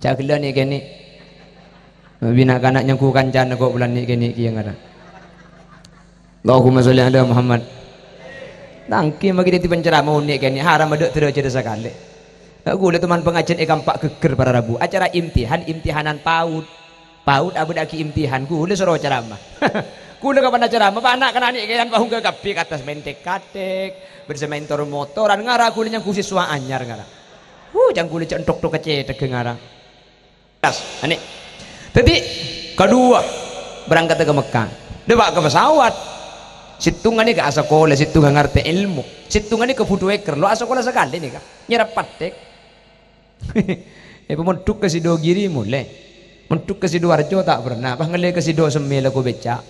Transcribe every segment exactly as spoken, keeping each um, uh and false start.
Ca' ghellâ' nè'-kènè'. Bi' na'-kana' nyanggu kancana ko' bulân nè'-kènè' kèya ngara. Allahumma sholli ala Muhammad. Tangkè maghi dhâddhi panceramah nè'-kènè' haram adâ' dârâjâdhâ sakalè. Nah, ghulâ toman pangajiân è Kampak Ghegghâr para rabu. Acara imtihan, imtihanan PAUD. PAUD abâdhâ'aghi imtihan, ghulâ soro ceramah. Ghulâ kapan ceramah, pa' na'-kana' nè'-kènè' pahungga kabbhi ka attas maèn tèk-katèk, bân sè maèn tor-motoran, ngara ghulâ nyanggu siswa anyar ngara. Huh, ca'na ghulâ cè' enthok-thok kacèthagghâ ngara. Ane. Dhâddhi, kaduwâ, berangkat ka Mekkah. Dâpa' ka pesawat. Sèttongnga nèka asakola, sèttongnga ngartè èlmo. Sèttongnga nèka bhuto èkèr, lo' asakola sakalè nèka. Nyerep pathèk. Èpamondhuk ka Sidogiri molè. Mondhuk ka Sidoarjo ta' pernah, pas ngallè ka Sidosemme lako beca'.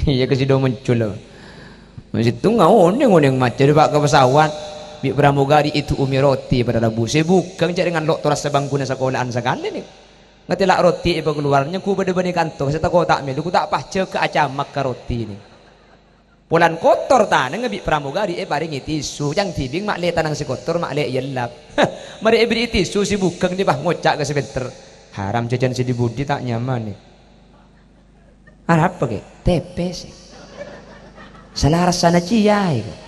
Iyâ, ka Sidomuncul. Sèttongnga onèng-onèng macet, dâpa' ka pesawat. Bi' pramugari èdu'umi roti para rabu. Sè bhughâng ca'èngan lo' torassa bhângghuna sakola'an sakalè nè. Ngatèla' roti èpakalowar, nyanggu bâdâ bânnè kanto, sè tako' ta' mèlo, ghu ta' pas jâgâ acamak ka roti nè. Polana kotor tanangnga bi' pramugari èparèngè tisu, ca'na dhibi' ma'lè tanang sè kotor, ma'lè èyellap. Marè èberri'i tisu sè bhughâng nè, pas ngoca' ka sè pènter, "Haram jhâjhân sè dhi-budhi ta' nyaman nè." Arapa, Kè? Tèpè sè. Sala rassana cèyaè, Kè.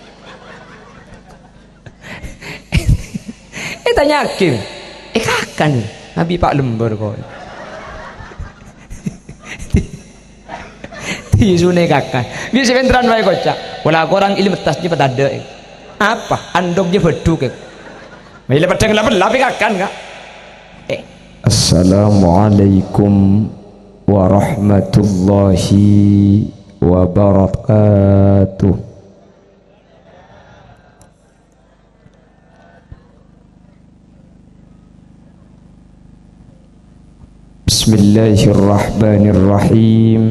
Ètanya'aghi, "Èkakan?" Abi pa' lembur, kok. Tisunè kakan. Bi' sè pènterran wae koca'. Pola korang ilmu tas jâ' patadâ'. Apa? Andhok jâ' bâdhu, Kè. Mèlè padhâng la-, la-, kakan, Kak. Eh. Assalamualaikum warahmatullahi wabarakatuh. Bismillahirrahmanirrahim.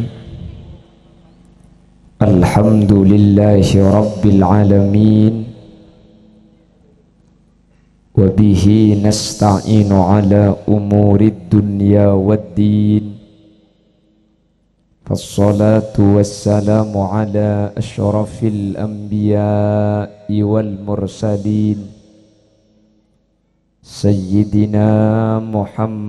Alhamdulillahi rabbil alamin. Wa bihi nasta'inu ala umurid dunya wad din. Fassalatu wassalamu ala asyrafil anbiya'i wal mursalin, Sayyidina Muhammadin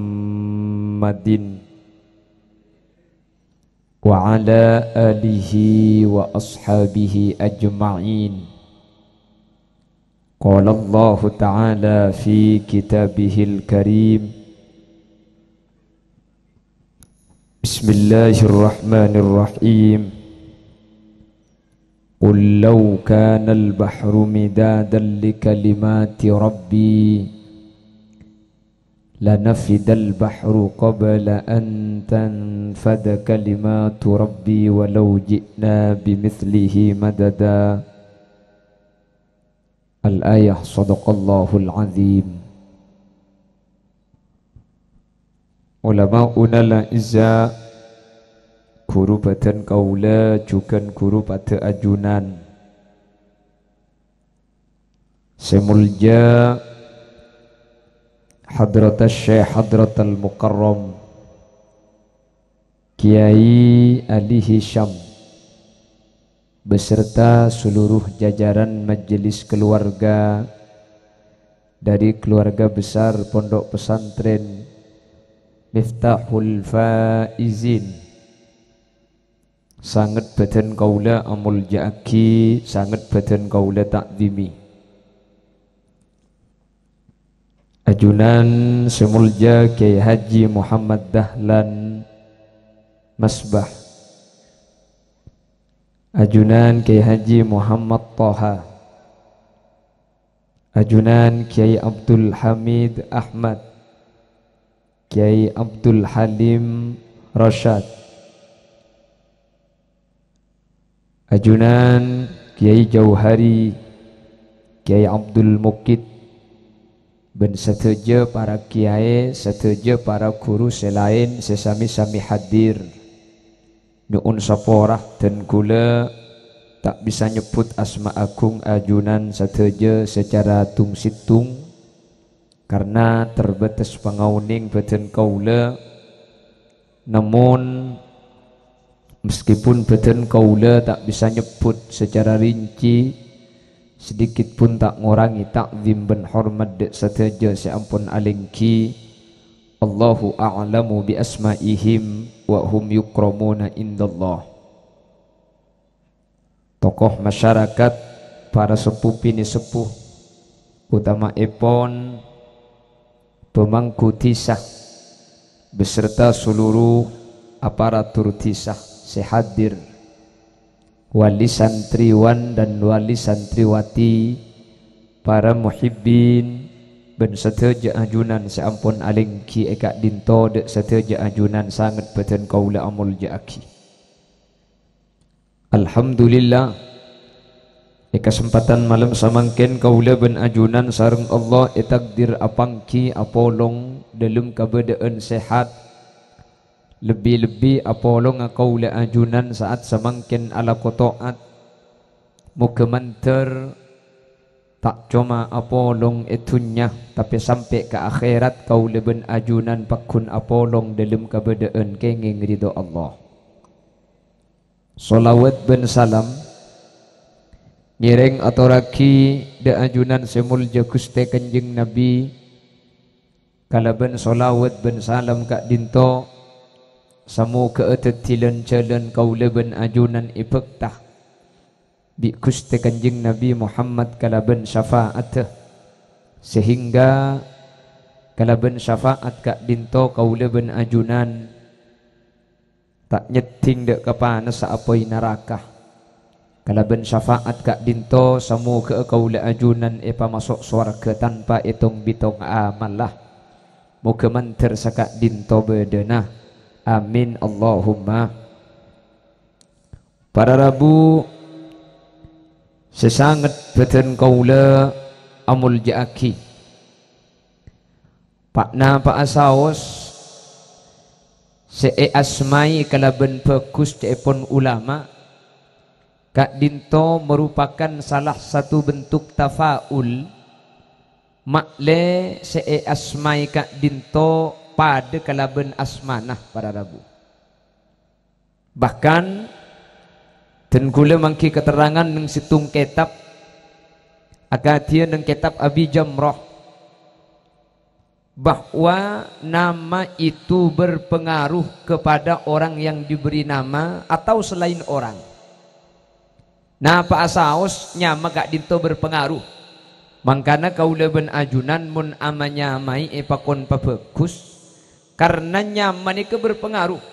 wa ala alihi wa ashabihi ajma'in. Qala Allahu ta'ala fi kitabihil karim, Bismillahirrahmanirrahim. Qul law kanal bahru midadan li kalimati rabbi lanafidal bahru qabla an tanfada kalimatu rabbi walau ji'na bimithlihi madada. Al-ayah, sadaqallahul azim. Ulama'unal a'izza, ghuru bhâdhân kaulâ jhughân ghuru padâ ajunan. Sè molja Hadratus Syekh Hadratal Mukarram Kiai Ali Hisham beserta seluruh jajaran majelis keluarga dari keluarga besar Pondok Pesantren Miftahul Faizin. Sanget bhâdhân kaulâ amolja'aghi, sanget bhâdhân kaulâ ta'dhimi. Ajunan sè molja Kiai Haji Muhammad Dahlan Masbah. Ajunan Kiai Haji Muhammad Toha. Ajunan Kiai Abdul Hamid Ahmad. Kiai Abdul Halim Rasyad. Ajunan Kiai Jauhari, Kiai Abdul Mukit, bân sadhâjâ para kiai, sadhâjâ para ghuru sè laèn sè sami-sami hadir. Nyo'on sapora, dân kaulâ ta' bisa nyebbhut asma agung ajunan sadhâjâ sacara tung-sèttong, karna terbatas pangaonèng bhâdhân kaulâ. Namon, meskipun bhâdhân kaulâ ta' bisa nyebbhut sacara rinci, Sadikit pun ta' ngorangè ta'zim bân hormat dâ' sadhâjâ sè ampon alèngghi. Allahu a'lamu bi asma'ihim wa hum yukramuna indallah. Tokoh masyarakat, para seppo binè' seppo, otama'èpon pemangku dhisa beserta seluruh aparatur dhisa sè hadir, wali santriwan dan wali santriwati, para muhibbin, bân sadhâjâ ajunan sè ampon alèngghi è ka'dinto, dâ' sadhâjâ ajunan sanget bâdân kaulâ amolja'aghi. Alhamdulillah, è kasempadhân malem samangkèn kaulâ bân ajunan sareng Allah ètakdir apangghi apolong dâlem kabâdâ'ân sehat, lebbi-lebbi apolonga kaulâ ajunan sa'at samangkèn alako to'at. Moghâ mandhâr ta' coma apolong è dhunnya, tapè sampè' ka akhèrat kaulâ bân ajunan pagghun apolong dâlem kabâdâ'ân kèngèng ridho Allah. Shalawat bân salam ngèrèng atorraghi dâ' ajunan sè molja Ghustè Kanjeng Nabi, kalabân shalawat bân salam ka'dinto, samoghâ'â dhâddhi lan-jhâlân kaulâ bân ajunan èbhâkta bi' Ghustè Kanjeng Nabi Muhammad kalabân syafa'addhâ, sehingga kalabân syafa'at ka'dinto kaulâ bân ajunan ta' nyeddhing dâ' ka panassa apoy naraka. Kalabân syafa'at ka'dinto, samoghâ'â kaulâ ajunan èpamaso' sowarghâ tanpa ètong-bitong amalla. Moghâ mandhâr saka'dinto bâdâna. Amin, Allahumma. Para rabu sè sanget bâdân kaulâ amolja'aghi. Pa'-napa'a saos sè èasmaè kalabân bhâghus ca'èpon ulama, ka'dinto marupakan salah satu bentuk tafa'ul, ma'lè sè èasmaè ka'dinto padâ kalabân asmana, para rabu. Bahkan, dân ghulâ mangghi katerrangan neng sèttong kètab, akadhiyâ neng kètab Abi Jamrah, bahwa nama itu berpengaruh kepada orang yang diberi nama atau selain orang. Napa'a saos nyama ka'dinto berpengaruh. Mangkana kaulâ bân ajunan mon ama-nyamaè èpakon pabhâghus, karna nyama nèka berpengaruh.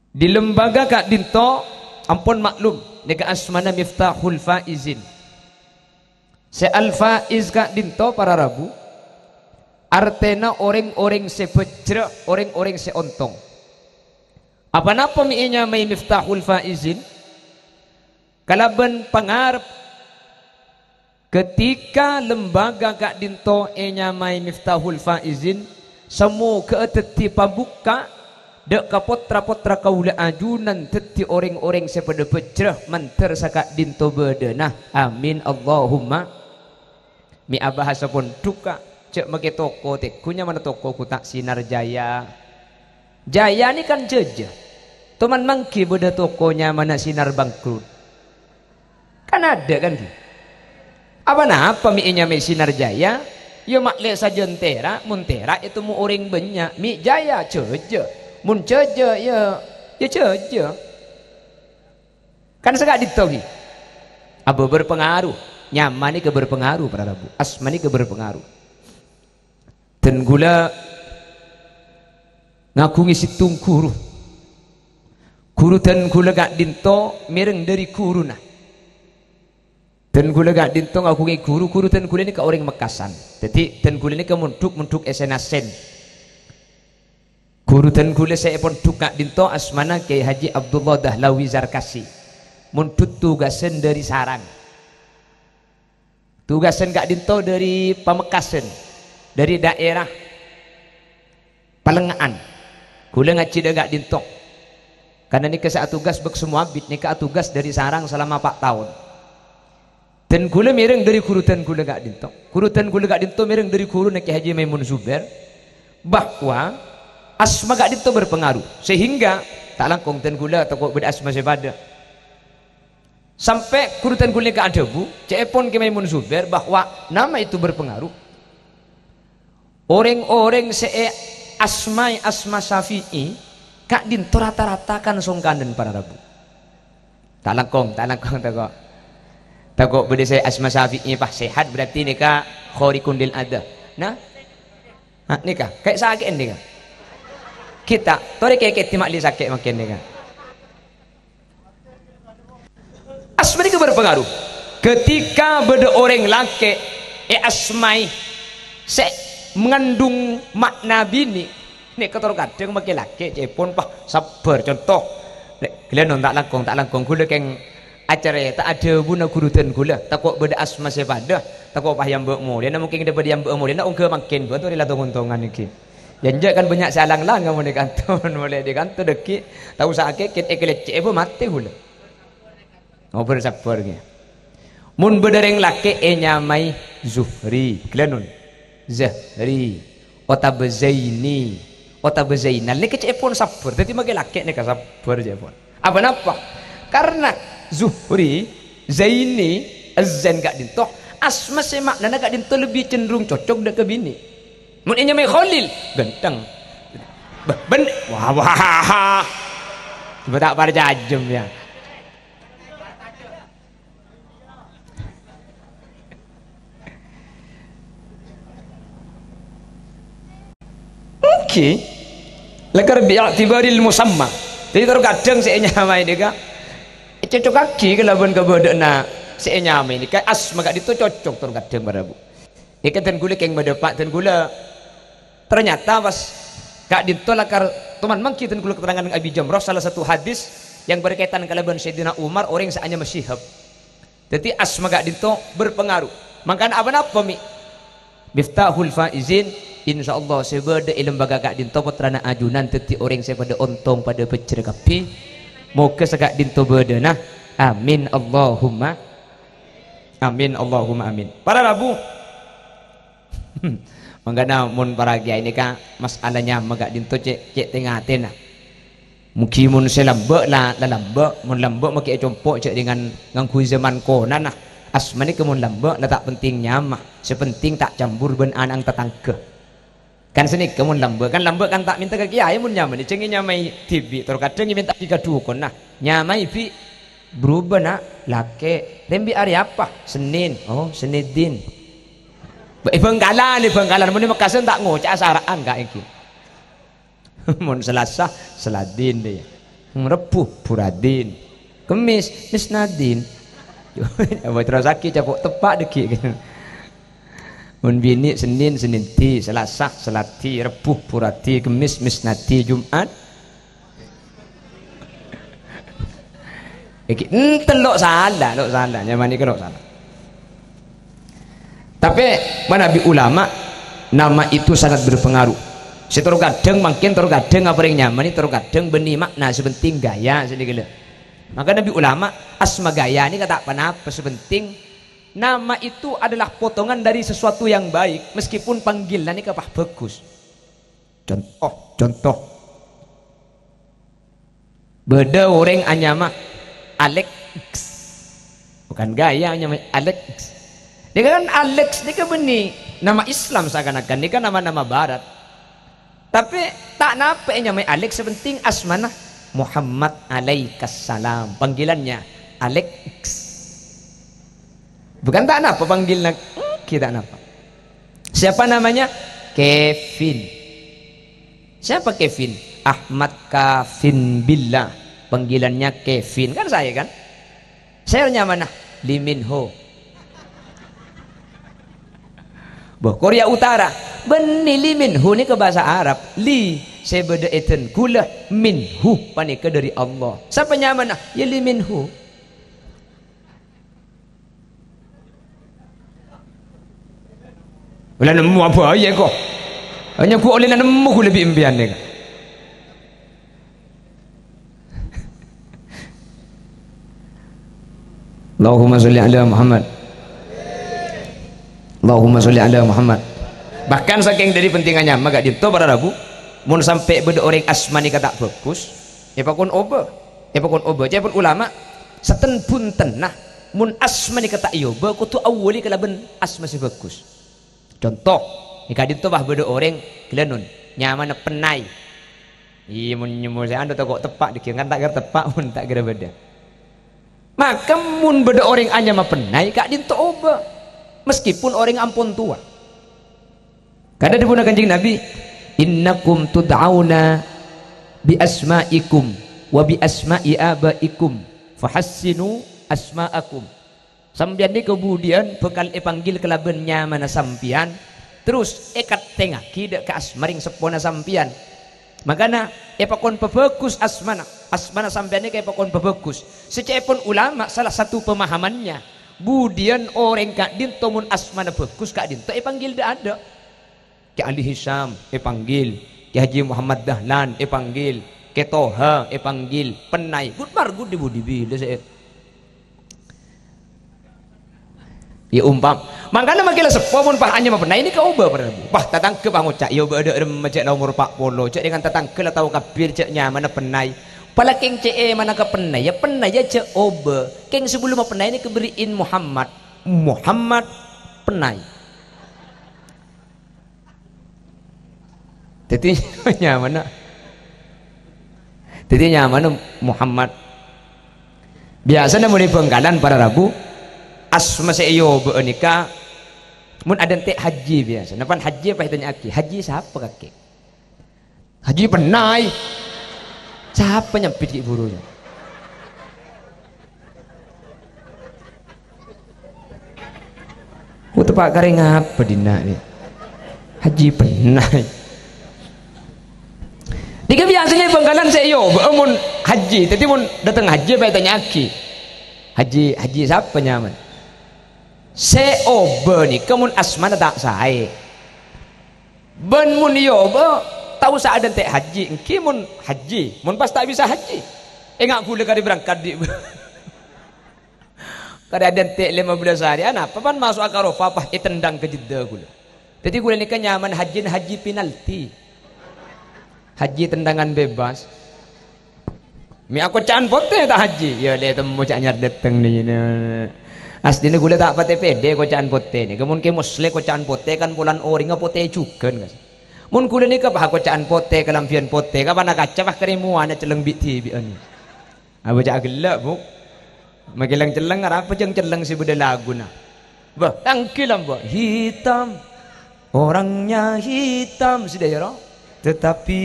Di lembaga ka'dinto ampon maklum, nèka asmana Miftahul Faizin. Sè Al-Faiz ka'dinto para rabu, artèna orèng-orèng sè bhâjjhrâ, orèng-orèng sè ontong. Aponapa mè' ènyamaè Miftahul Faizin? Kalabân pangarep, ketika lembaga ka'dinto ènyamaè Miftahul Faizin, samoghâ'â dhâddhi pabukka' dâ' ka potra-potra kaulâ ajunan dhâddhi orèng-orèng sè padâ bhâjjhrâ mandhâr saka'dinto bâdâna. Amin, Allahumma. Mè' abahasa pondhuk, Ka', jhâ' makè toko tèngghu nyamana toko ghun ta' Sinar Jaya. Jaya nèka kan jhâjâ. Toman mangghi bâdâ toko nyamana Sinar Bangkrut. Kan adâ', kan, ghi? Aponapa mè' ènyamaè Sinar Jaya? Iyâ, ma'lè sajân tèra', mon tèra' ètemmo orèng bânnya', mè' jaya jhâjâ. Mon jhâjâ, iyâ, iyâ jhâjâ. Kan saka'dinto, ghi? Abâ berpengaruh. Nyama nèka berpengaruh, para rabu. Asma nèka berpengaruh. Dân ghulâ ngaghungè sèttong ghuru. Ghuru dân ghulâ ka'dinto mèreng dâri ghuruna. Dân ghulâ ka'dinto ngaghungè ghuru, ghuru dân ghulâ nèka orèng Mekkasân. Dhâddhi, dân ghulâ nèka mondhuk-mondhuk è Senasen. Ghuru dân ghulâ sè èpondhuk ka'dinto asmana Kyai Haji Abdullah Dahlawi Zarkasi. Mondhut tugasan dâri Sarang. Tugasan ka'dinto dâri Pamekkasan, dâri daerah Palengnga'an. Ghulâ ngajhi dâ' ka'dinto. Karna nèka sè atugas bâk semmo abit, nèka atugas dâri Sarang salama pa' taon. Dân ghulâ mèreng dâri ghuru dân ghulâ ka'dinto. Ghuru dân ghulâ ka'dinto mèreng dâri ghuruna Kyai Haji Maimun Zubair, bahwa asma ka'dinto berpengaruh. Sehingga ta' langkong dân ghulâ tako' bâdâ asma sè padâ. Sampè' ghuru dhân ghulâ nèka adhâbu, ca'èpon Kè Maimun Zubair, bahwa nama itu berpengaruh. Orèng-orèng sè èasmaè asma Syafi'i, ka'dinto rata-rata kan songkanan para rabu. Ta' langkong, ta' langkong tako'. Tako' bâdâ sè asma Syafi'i pas sehat, berarti nèka khariqun lil ada. Nah? Nah, nèka, kaè' sakè'en nèka. Kita, torè kèkè dima'li sakè' mangkèn nèka. Asma nèka berpengaruh. Ketika bâdâ orèng lakè' èasmaè sè mengandung makna binè', nèka tor kadhâng makè lakè', ca'èpon, pas sabbhâr. Conto, lè-, ghellâ' non ta' langkong, ta' langkong, ghulâ kèng acarèta adhâbuna ghuru dhân ghulâ, tako' bâdâ asma sè padâ, tako' pas è ambâ' molèna, mungkin dâ' bâdâ è ambâ' molèna, ongghâ mangkèn, bân torè la tong-ontongan nèka. Yâ enjâ' kan bânnya' sè alang-lang mon è kanto, mon molè è kanto dâgghi', tao sakè'en èkalèccè'è bâ matè ghulâ. Ngobrol sabbhâr, ngghi. Mon bâdâ rèng lakè' ènyamaè Zuhri, ghellâ' non. Zahri, otabâ Zaini, otabâ Zainal. Nèka ca'èpon sabbhâr. Dâddhi makè lakè' nèka sabbhâr ca'èpon. Apa napa? Karena Zuhri, Zaini, Zain ka'dinto, asma sè ma'nana ka'dinto lebbi cenderung cocok dâ' ka binè'. Mon ènyamaè Khalil, ghântheng. Bâh, bân-, wah, wah. Coba ta' parcajâ, yâ. Èngghi. Lakar bi'tibaril musamma. Dâddhi, tor kadhâng sè ènyamaè nèka ècocokaghi kalabân kabâdâ'ânna sè ènyamaè nèka. Asma ka'dinto cocok tor kadhâng, para rabu. Nèka dhân ghulâ kèng madâpa' dhân ghulâ. Ternyata pas ka'dinto lakar toman mangghi dhân ghulâ keterangan Abi Jamrah, salah satu hadis yang berkaitan kalabân Sayyidina Umar, orèng sè anyama Syihab. Dâddhi asma ka'dinto berpengaruh. Mangkana apa-napa, Mi'? Miftahul Faizin, insyaallah sè bâdâ è lembaga ka'dinto pottrana ajunan dâddhi orèng sè padâ ontong, padâ bhâjjhrâ kabbhi. Moghâ sè ka'dinto bâdâna. Amin, Allahumma amin, Allahumma amin. Para rabu, Mangkana mon para kèyaè nèka mas'ala nyama ka'dinto cè', cè' tè-ngatèna. Mugi mon sè lambâ' la, la lambâ', mon lambâ' makè ècompo' jhâ' rèngan ngangghuy zaman konana. Asma nèka mon lambâ' la ta' penting nyama, sè penting ta' cambur bân ana'na tatangghâ. Kan sanèka mon lambâ', kan lambâ' kan ta' mènta ka kèyaè mon nyama, jhâ' nyamaè dhibi', tor kadhâng mènta ka dukun. Nah, nyamaè bi' Berubah, Na', lakè'. Rèmbi arè apa? Senin. Oh, Seneddin. Ba-, è Bangkalan, è Bangkalan. Mon è Mekkasen ta' ngoca' asara'an, Ka', èngghi. Mon Selasa, Seladin, dâ, iyâ. Hmm, Rebbhu, Buradin. Kemis, Misnadin. Apa terrosaghi, capo' teppa' dâggi'. Mon binè', Senin, Senindi, Selasa, Seladi, Rebbhu, Buradi, Kemis, Misnadi, Jum'at. Iki, enten lo' sala, lo' sala, nyama nèka lo' sala. Tapè, manabi ulama, nama itu sangat berpengaruh. Sè tor kadhâng, mangkèn tor kadhâng aparèng nyama nè, tor kadhâng bânnè makna sè penting gaya sè nèka lho. Maka nabi ulama, asma gaya nèka ta' ponapa, sè penting nama itu adalah potongan dari sesuatu yang baik, meskipun panggilan nèka pas bagus. Contoh, contoh. Bâdâ orèng anyama Alex. Bukan gaya anyama Alex. Nèka kan Alex nèka bânnè nama Islam seakan-akan. Nèka nama-nama barat. Tapè ta' napa ènyamaè Alex, sè penting asmana Muhammad alaihissalam. Panggilannya Alex. Bukan ta' napa panggilannya, èngghi ta' napa. Siapa namanya? Kevin. Siapa Kevin? Ahmad Kavin Billah. Panggilannya Kevin. Kan saya, kan? Saya nyamana Lee Min Ho. Bâh, Korea Utara. Bânnè Lee Min Ho nèka bhâsa Arab. Lee sè bâdâ è dhân ghulâ, Min Ho panèka dâri Allah. Sapa nyamana? Yâ Lee Min Ho. Ollè nemmo abâ' iyâ, ko. Hanya ghu ollè nemmo ghulâ bi' empèyan nèka. Allahumma sholli ala Muhammad. Allahumma sholli ala Muhammad. Bahkan sakèng dâri pentingnga nyama ka'dinto para rabu, mon sampè' bâdâ orèng asma nèka ta' bhâghus, èpakon obâ. Èpakon obâ. Ca'èpon ulama, Saten-buntenna, mon asma nèka ta' èobâ, kodhu awwali kalabân asma sè bhâghus. Conto, è ka'dinto pas bâdâ orèng ghellâ' non, nyamana Pennay. Iyâ, mon nyamana sè anu tako' teppa', dhâggi' kan ta' kèra teppa', mon ta' kèra bâdâ. Maka mon bâdâ orèng anyama Pennay, ka'dinto obâ, meskipun orèng ampon towa. Karna dhâbuna Kanjeng Nabi, "Innakum tud'auna bi asma'ikum wa bi asma'i abaikum, fahassinu asma'akum." Sampèyan nèka budiyân bhâkal èpanggil kalabân nyamana sampèyan, terros èkatthèngngaghi dâ' ka asma rèng seppona sampèyan. Mangkana èpakon pabhâghus asmana, asmana sampèyan nèka èpakon pabhâghus. Sè ca'èpon ulama sala satu pemahamannya, budiyân orèng ka'dinto mon asmana bhâghus ka'dinto èpanggil dâ'-adâ'. Kè Ali Hisam èpanggil, Kè Haji Muhammad Dahlan èpanggil, Kè Toha èpanggil, Pennay. Ghut marghut di budi bilâ sè Iyâ, umpam. Mangkana makkè la seppo mon pas anyama Pennay nèka obâ para rabu. Wah, tatangghâ pas ngoca', "Iyâ, obâ dâ' remma cè' la omor pa' polo, cè' dengan tatangghâ la tao kabbhi cè' nyamana Pennay." Pala kèng cè' èmana ka Pennay, iyâ Pennay jhâ' obâ. Kèng sabellumma Pennay nèka bherri'in Muhammad. Muhammad Pennay. Dhâddhi nyamana, dhâddhi nyamana Muhammad. Biyasana mon è Bhângkalan para rabu, asma sè èobâ'â nèka mon adhânte' Haji biyasana. Pan Haji pas ètanya'aghi, "Haji sapa, kakè?" "Haji Pennay." Sapa nyambit ghi' buru, yâ? Ku teppa' karè ngapa dinna', yâ? Haji Pennay. Nèka biyasana è Bhângkalan sè èobâ'â mon haji. Dhâddhi mon dâteng haji, pas ètanya'aghi, "Haji, haji sapa nyamana?" Sè obâ nèka mon asmana ta' saè. Bân mon èobâ, ta' osa adhânte' haji, èngghi mon haji, mon pas ta' bisa haji. Enga' ghulâ karè berangkat dhi'. Karè adhânte' lèma bellâs arè, anapa pan maso'a ka Arafah, pas ètendhâng ka Jeddah ghulâ. Dhâddhi ghulâ nèka nyamana hajina haji penalti. Haji tendangan bebas. Mè' akoca'an potè ta' haji? Iyâ, lè temmo ca' nyar dâteng nè. Asdina ghulâ ta' patè pèdè koca'an potè nè. Mon Kè Moslè koca'an potè kan polana orèngnga potè jhughân, kas. Mon ghulâ nèka pas koca'an potè, kalambhiyân potè, kapana kaca pas karè mowana celleng bi'-dhibi'ân. Abâ' ca' ghellâ', Bu. Makkè lèng-cellèng, arapa jhâng cellèng sè bâdâ laguna? Bâh, tangghi lambâ'. Hitam. Orangnya hitam, sè dâjâ ro. Tetapi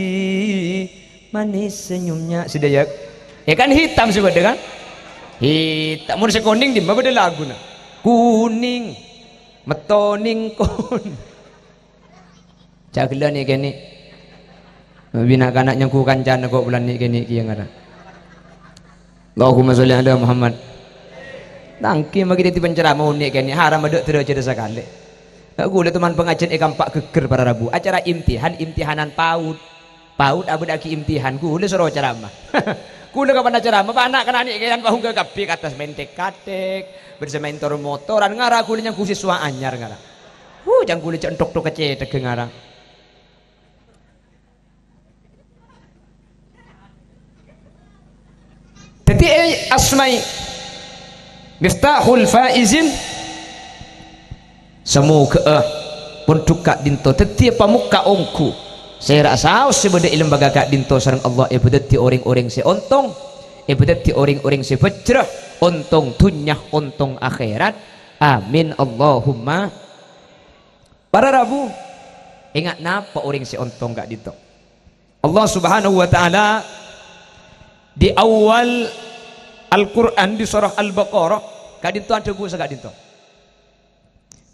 manis senyumnya, sè dâjâ. Yâ kan hitam sè bâdâ, kan? Hitam. Mon sè konèng dimma bâdâ laguna? Kuning. Metto nèng kon. Ca' ghellâ' nè' kènè'. Mabina kana' nyanggu kancana ko' bulân nè' kènè' kèya ngara. Allahumma sholli ala Muhammad. Tangghi magi dhâddhi penceramah nè' kènè', haram adâ' dârâjâdhâ sakalè. Ghulâ toman pangajiân è Kampak Ghegghèr para rabu. Acara imtihan, imtihanan PAUD. PAUD abâdâ'âghi imtihan, ghulâ soro ceramah. Ghulâ kapan ceramah, pa' na'-kana' nè' kènè' pahungga kabbhi ka attas maèn tek-katek, bâdâ sè maèn tor-motoran, ngara ghulâ nyanggu siswa anyar ngara. Huh, ca'na ghulâ cè' entok-tok kacèthagghâ ngara. Dhâddhi, è, asma'i Miftahul Faizin, samoghâ'â pondhuk ka'dinto dhâddhiyâ pamokka' ongghu, sèra'a saos sè bâdâ è lembaga ka'dinto sareng Allah èpadhâddhi orèng-orèng sè ontong, èpadhâddhi orèng-orèng sè bhâjrâ, ontong dhunnya, ontong akhèrat. Amin, Allahumma. Para rabu, enga' napa orèng sè ontong ka'dinto? Allah Subhanahu wa Ta'ala di awal Al-Qur'an, di surah Al-Baqarah, ka'dinto adhâbu saka'dinto.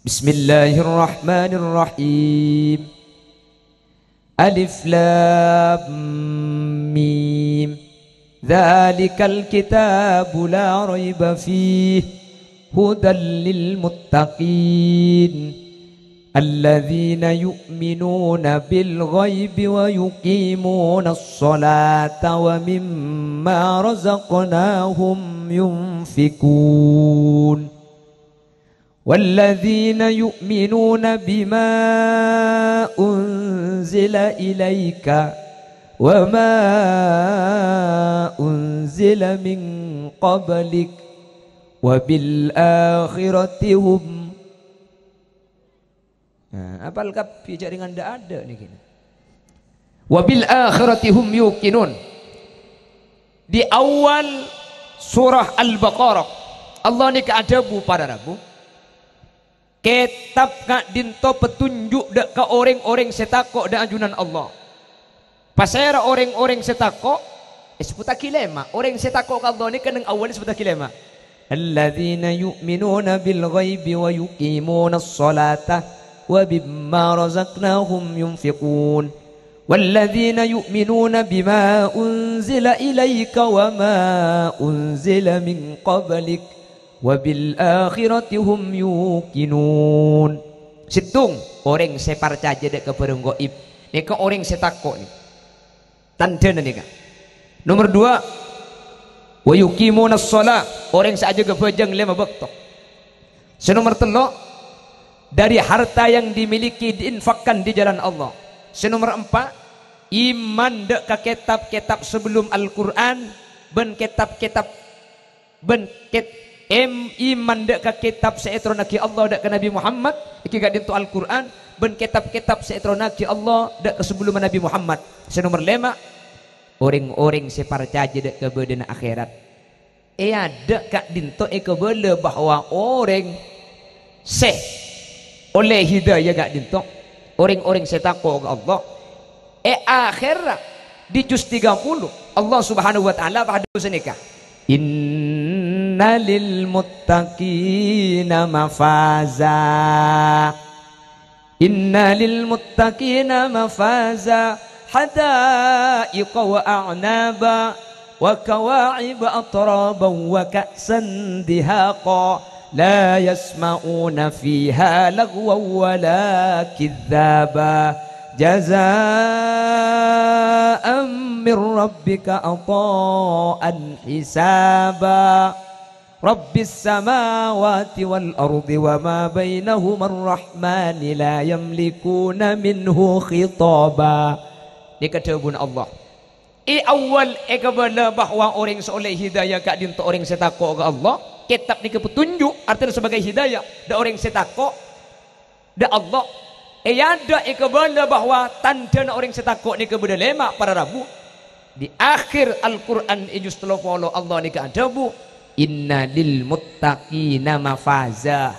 Bismillahirrahmanirrahim. Alif Lam Mim. Dzalikal kitabu la raiba fih, hudal lil muttaqin, alladzina yu'minuna bil ghaibi wa yuqimunas sholata wa mimma razaqnahum yunfiqun. Walladzina yu'minuna bima unzila ilaika wa ma unzila min قبلك وبالآخرة هم. Nah, apal kabbhi jhâ' rèng adâ'-adâ' nèkè. "Wa bil akhirati hum yuqinun." Di awal surah Al-Baqarah, Allah nèka adhâbu para rabu, "Kètab ka'dinto petunju' dâ' ka orèng-orèng sè tako' dâ' ajunan Allah." Pasèra orèng-orèng sè tako'? Èsebbhuttaghi lèma'. Orèng sè tako' ka Allah nèka neng awal èsebbhuttaghi lèma'. "Alladzina yu'minuna bil ghaibi wa yuqimunas sholata wa mimma razaqnahum yunfiqun. Walladzina yu'minuna bima unzila ilaika wa ma unzila min qablik wa bil akhirati hum yuqinun." Sèttong, orèng sè parcajâ dâ' ka bhârâng ghaib. Nèka orèng sè tako' nèka. Tandhâna nèka. Nomer duwâ', "Wa yuqimunas shalah," orèng sè ajâgâ bhâjâng lèma bâkto. Sè nomer tello', "Dari harta yang dimiliki diinfakkan di jalan Allah." Sè nomer empa', iman dâ' ka kètab-kètab sabellunna Al-Qur'an bân kètab-kètab bân kèt-, em-, iman dâ' ka kètab sè ètoronnaghi Allah dâ' ka Nabbhi Muhammad, èngghi ka'dinto Al-Qur'an, bân kètab-kètab sè ètoronnaghi Allah dâ' ka sabellunna Nabbhi Muhammad. Sè nomer lèma', orèng-orèng sè parcajâ dâ' ka bâdâna akhèrat. È adâ' ka'dinto èkabâlâ bahwa orèng sè ollè hidayah ka'dinto, orèng-orèng sè tako' ka Allah, è akhèr di juz tiga puluh, Allah Subhanahu wa Ta'ala pas adhâbu sanèka, "Inna lil muttaqina mafaza." "Inna lil muttaqina mafaza, hadaiqa wa a'naba, wa kawa'iba atraban, wa ka'san dihaqa. La yasma'una fiha lagwan wa la kidzaba. Jazaan min rabbika ata'an hisaba. Rabbis samawati wal ardi wa ma bainahuma rahmani la yamlikuna minhu khitaba." Nèka dhâbuna Allah. È awwal èkabâlâ bahwa orèng sè ollè hidayah ka'dinto orèng sè tako' ka Allah. Kètab nèka petunjuk, artèna sebagai hidayah, dâ' orèng sè tako'. Dâ' Allah, è adâ' èkabâlâ bahwa tandhâna orèng sè tako' nèka bâdâ lèma' para rabu. Di akhir Al-Qur'an è juz tello polo Allah nèka adhâbu, "Inna lil muttaqina mafaza."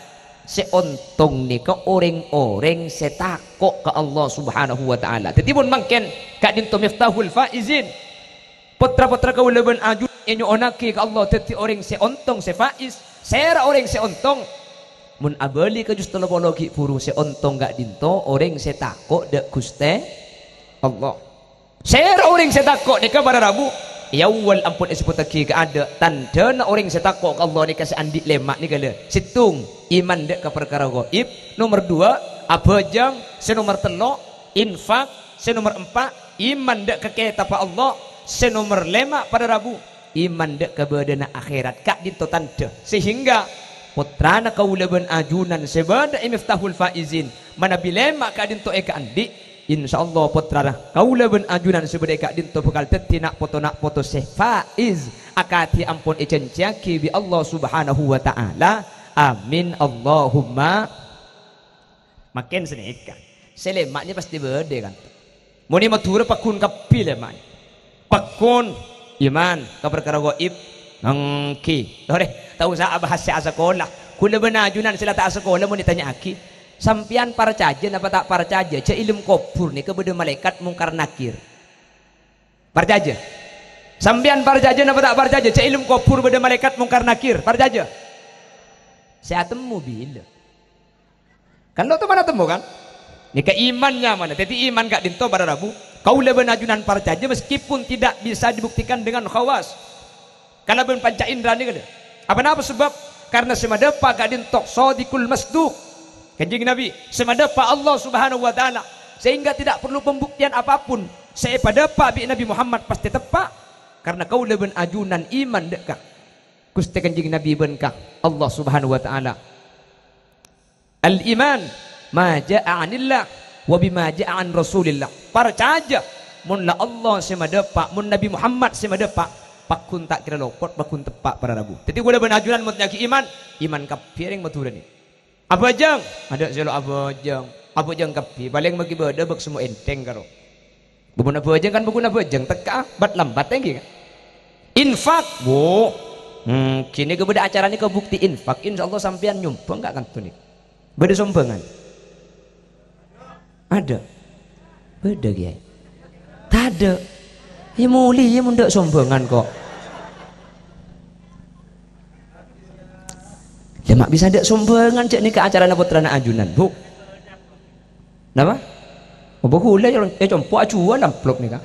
Sè ontong nèka orèng-orèng sè tako' ka Allah Subhanahu wa Ta'ala. Dhâddhi, mon mangkèn ka'dinto Miftahul Faizin, Pottra-pottra kaulâ bân ajunan ènyo'onnaghi ka Allah dhâddhi orèng sè ontong, sè faiz. Sèra orèng sè ontong? Mon abâli ka juz tello polo ghi' bhuru, sè ontong ka'dinto orèng sè tako' dâ' Ghustè Allah. Sèra orèng sè tako' nèka para rabu? È awwal ampon èsebbhuttaghi kaadâ', tandhâna orèng sè tako' ka Allah nèka sè andi' lèma' nèka, lè. Sèttong, iman dâ' ka parkara ghaib. Nomer duwâ', abhâjâng. Sè nomer tello', infak. Sè nomer empa', iman dâ' ka kètabbhâ Allah. Sè nomer lèma' para rabu, iman dâ' ka bâdâna akhèrat. Ka'dinto tandhâ. Sehingga pottrana kaulâ bân ajunan sè bâdâ è Miftahul Faizin, manabi lèma' ka'dinto èkaandi', insyaallah pottrana kaulâ bân ajunan sè bâdâ è ka'dinto bhâkal dhâddhi na' poto-na' poto sè faiz, akadhi ampon èjhânjhiyaghi bi' Allah Subhanahu wa Ta'ala. Amin, Allahumma. Mangkèn sanèka. Sè lèma' nè pastè bâdâ, kan? Mon è Madhurâ pagghun kabbhi lèma'. Pagghun, iman, ka parkara ghaib, èngghi. Torè, ta' osa abahas sè asakola. Kaulâ bân ajunan sè la ta' asakola mon ètanya'aghi, "Sampèyan parcajâ napa ta' parcajâ jhâ' è alam kobhur nèka bâdâ malaèkat Mungkar Nakir?" Parcajâ. "Sampèyan parcajâ napa ta' parcajâ jhâ' è alam kobhur bâdâ malaèkat Mungkar Nakir?" Parcajâ. Sè atemmo bilâ? Kan lo' toman atemmo, kan? Nèka iman nyamana. Dhâddhi iman ka'dinto para rabu, kaulâ bân ajunan parcajâ meskipun tidak bisa dibuktikan dengan khawas. Kalabân panca indra nèka, lè. Apa napa sebab? Karena sè madâpa' ka'dinto Shadiqul Masduq. Kanjeng Nabi, sè madâpa' Allah Subhanahu wa Ta'ala. Sehingga tidak perlu pembuktian apapun. Sè èpadâpa' bi' Nabi Muhammad pastè teppa'. Karena kaulâ bân ajunan iman dâ' ka Ghustè Kanjeng Nabi bân ka Allah Subhanahu wa Ta'ala. Al-iman ma ja'a 'anillah wa bima ja'a 'an Rasulillah. Parcajâ mon la Allah sè madâpa', mon Nabi Muhammad sè madâpa', Pagghun ta' kèra lopot, pagghun teppa' para rabu. Dhâddhi kaulâ bân ajunan mon nyaghi iman, iman kabbhi rèng Madhurâ nèka. Abhâjâng, adâ' sè lo' abhâjâng. Abhâjâng kabbhi, palèng maghi bâdâ bâk semmo ènthèng karo. Bâbuna abhâjâng kan bâbuna abhâjâng, tekka'a bat-lambat èngghi kan. Infak, wo. Hmm, ghânèka bâdâ acara nèka bukti infak. Insyaallah sampèyan nyombhâng ka kanto nèka. Bâdâ sombhângan? Adâ'? Bâdâ, Kèyaè? Tadâ'. Yâ molè, yâ mon dâ' sombhângan, ko'. Lha, ma' bisa dâ' sombhângan, jhâ' nèka acarana pottrana ajunan, Bu. Napa? Apa kaulâ è compo' ajuwâl amplop nèka?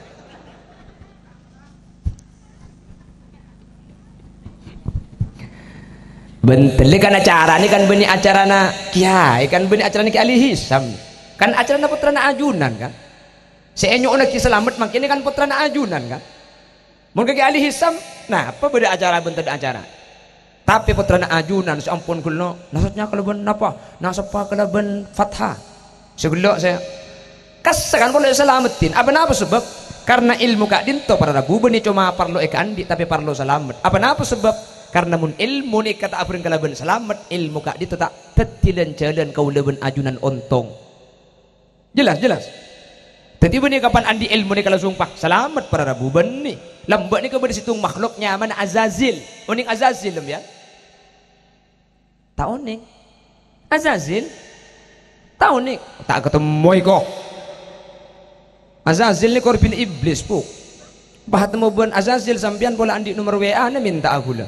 Bân tellè kan acarana kan bânnè acarana kèyaè, kan bânnè acarana Kè Ali Hisam. Kan acarana pottrana ajunan kan. Sè ènyo'onnaghi salamet mangkèn kan pottrana ajunan kan. Mon ka Kè Ali Hisam, napa bâdâ acara bân tadâ' acara? Tapè pottrana ajunan sè ampon ghellu', nasabnya kalabân napa? Nasabba kalabân fathah. Sè ghellu' sè kassa kan polè salameddhin. Apa napa sabâb? Karna èlmo ka'dinto para rabu bânnè coma parlo èkaandi', tapè parlo salamet. Apa napa sabâb? Karna mon èlmo nèka ta' abhâreng kalabân salamet, èlmo ka'dinto ta' dhâddhi lan-jhâlân kaulâ bân ajunan ontong. Jelas, jelas. Dhâddhi bânnè kapan andi' èlmo nèka langsung, "Pah, salamet para rabu," bânnè. Lambâ' nèka bâdâ sèttong makhluk nyamana Azazil. Onèng Azazil, sampèyan? Ta' onèng. Azazil? Ta' onèng. Ta' katemmo, ko'. Azazil nèka korbhina iblis, Bu. Pas temmo bân Azazil sampèyan pola andi' nomer W A-na mènta'a kaulâ.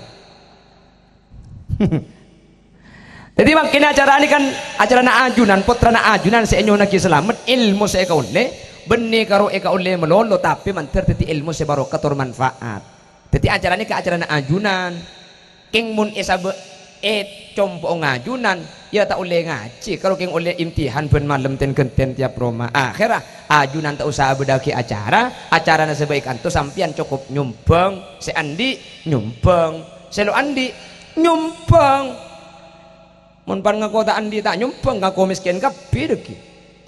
Dhâddhi, mangkèn acarana kan acarana ajunan, pottrana ajunan sè ènyo'onnaghi salamet, èlmo sè èkaollè, bânnè karo èkaollè malolo, tapè mandhâr dhâddhi èlmo sè barokah tor manfaat. Dhâddhi, acarana ka acarana ajunan. Kèng mon èsabâ' è compo'na ajunan, yâ ta' ollè ngajhi, karo kèng ollè imtihan bân malem ten-ghânten tiap roma. Akhèrra, ajunan ta' osa abâdâ'aghi acara, acarana sabâ' è kanto sampèyan cokop nyombhâng, sè andi' nyombhâng, sè lo' andi' nyombhâng. Mon pan ngako ta' andi' ta' nyombhâng, ngako mèskèn kabbhi dhâggi'.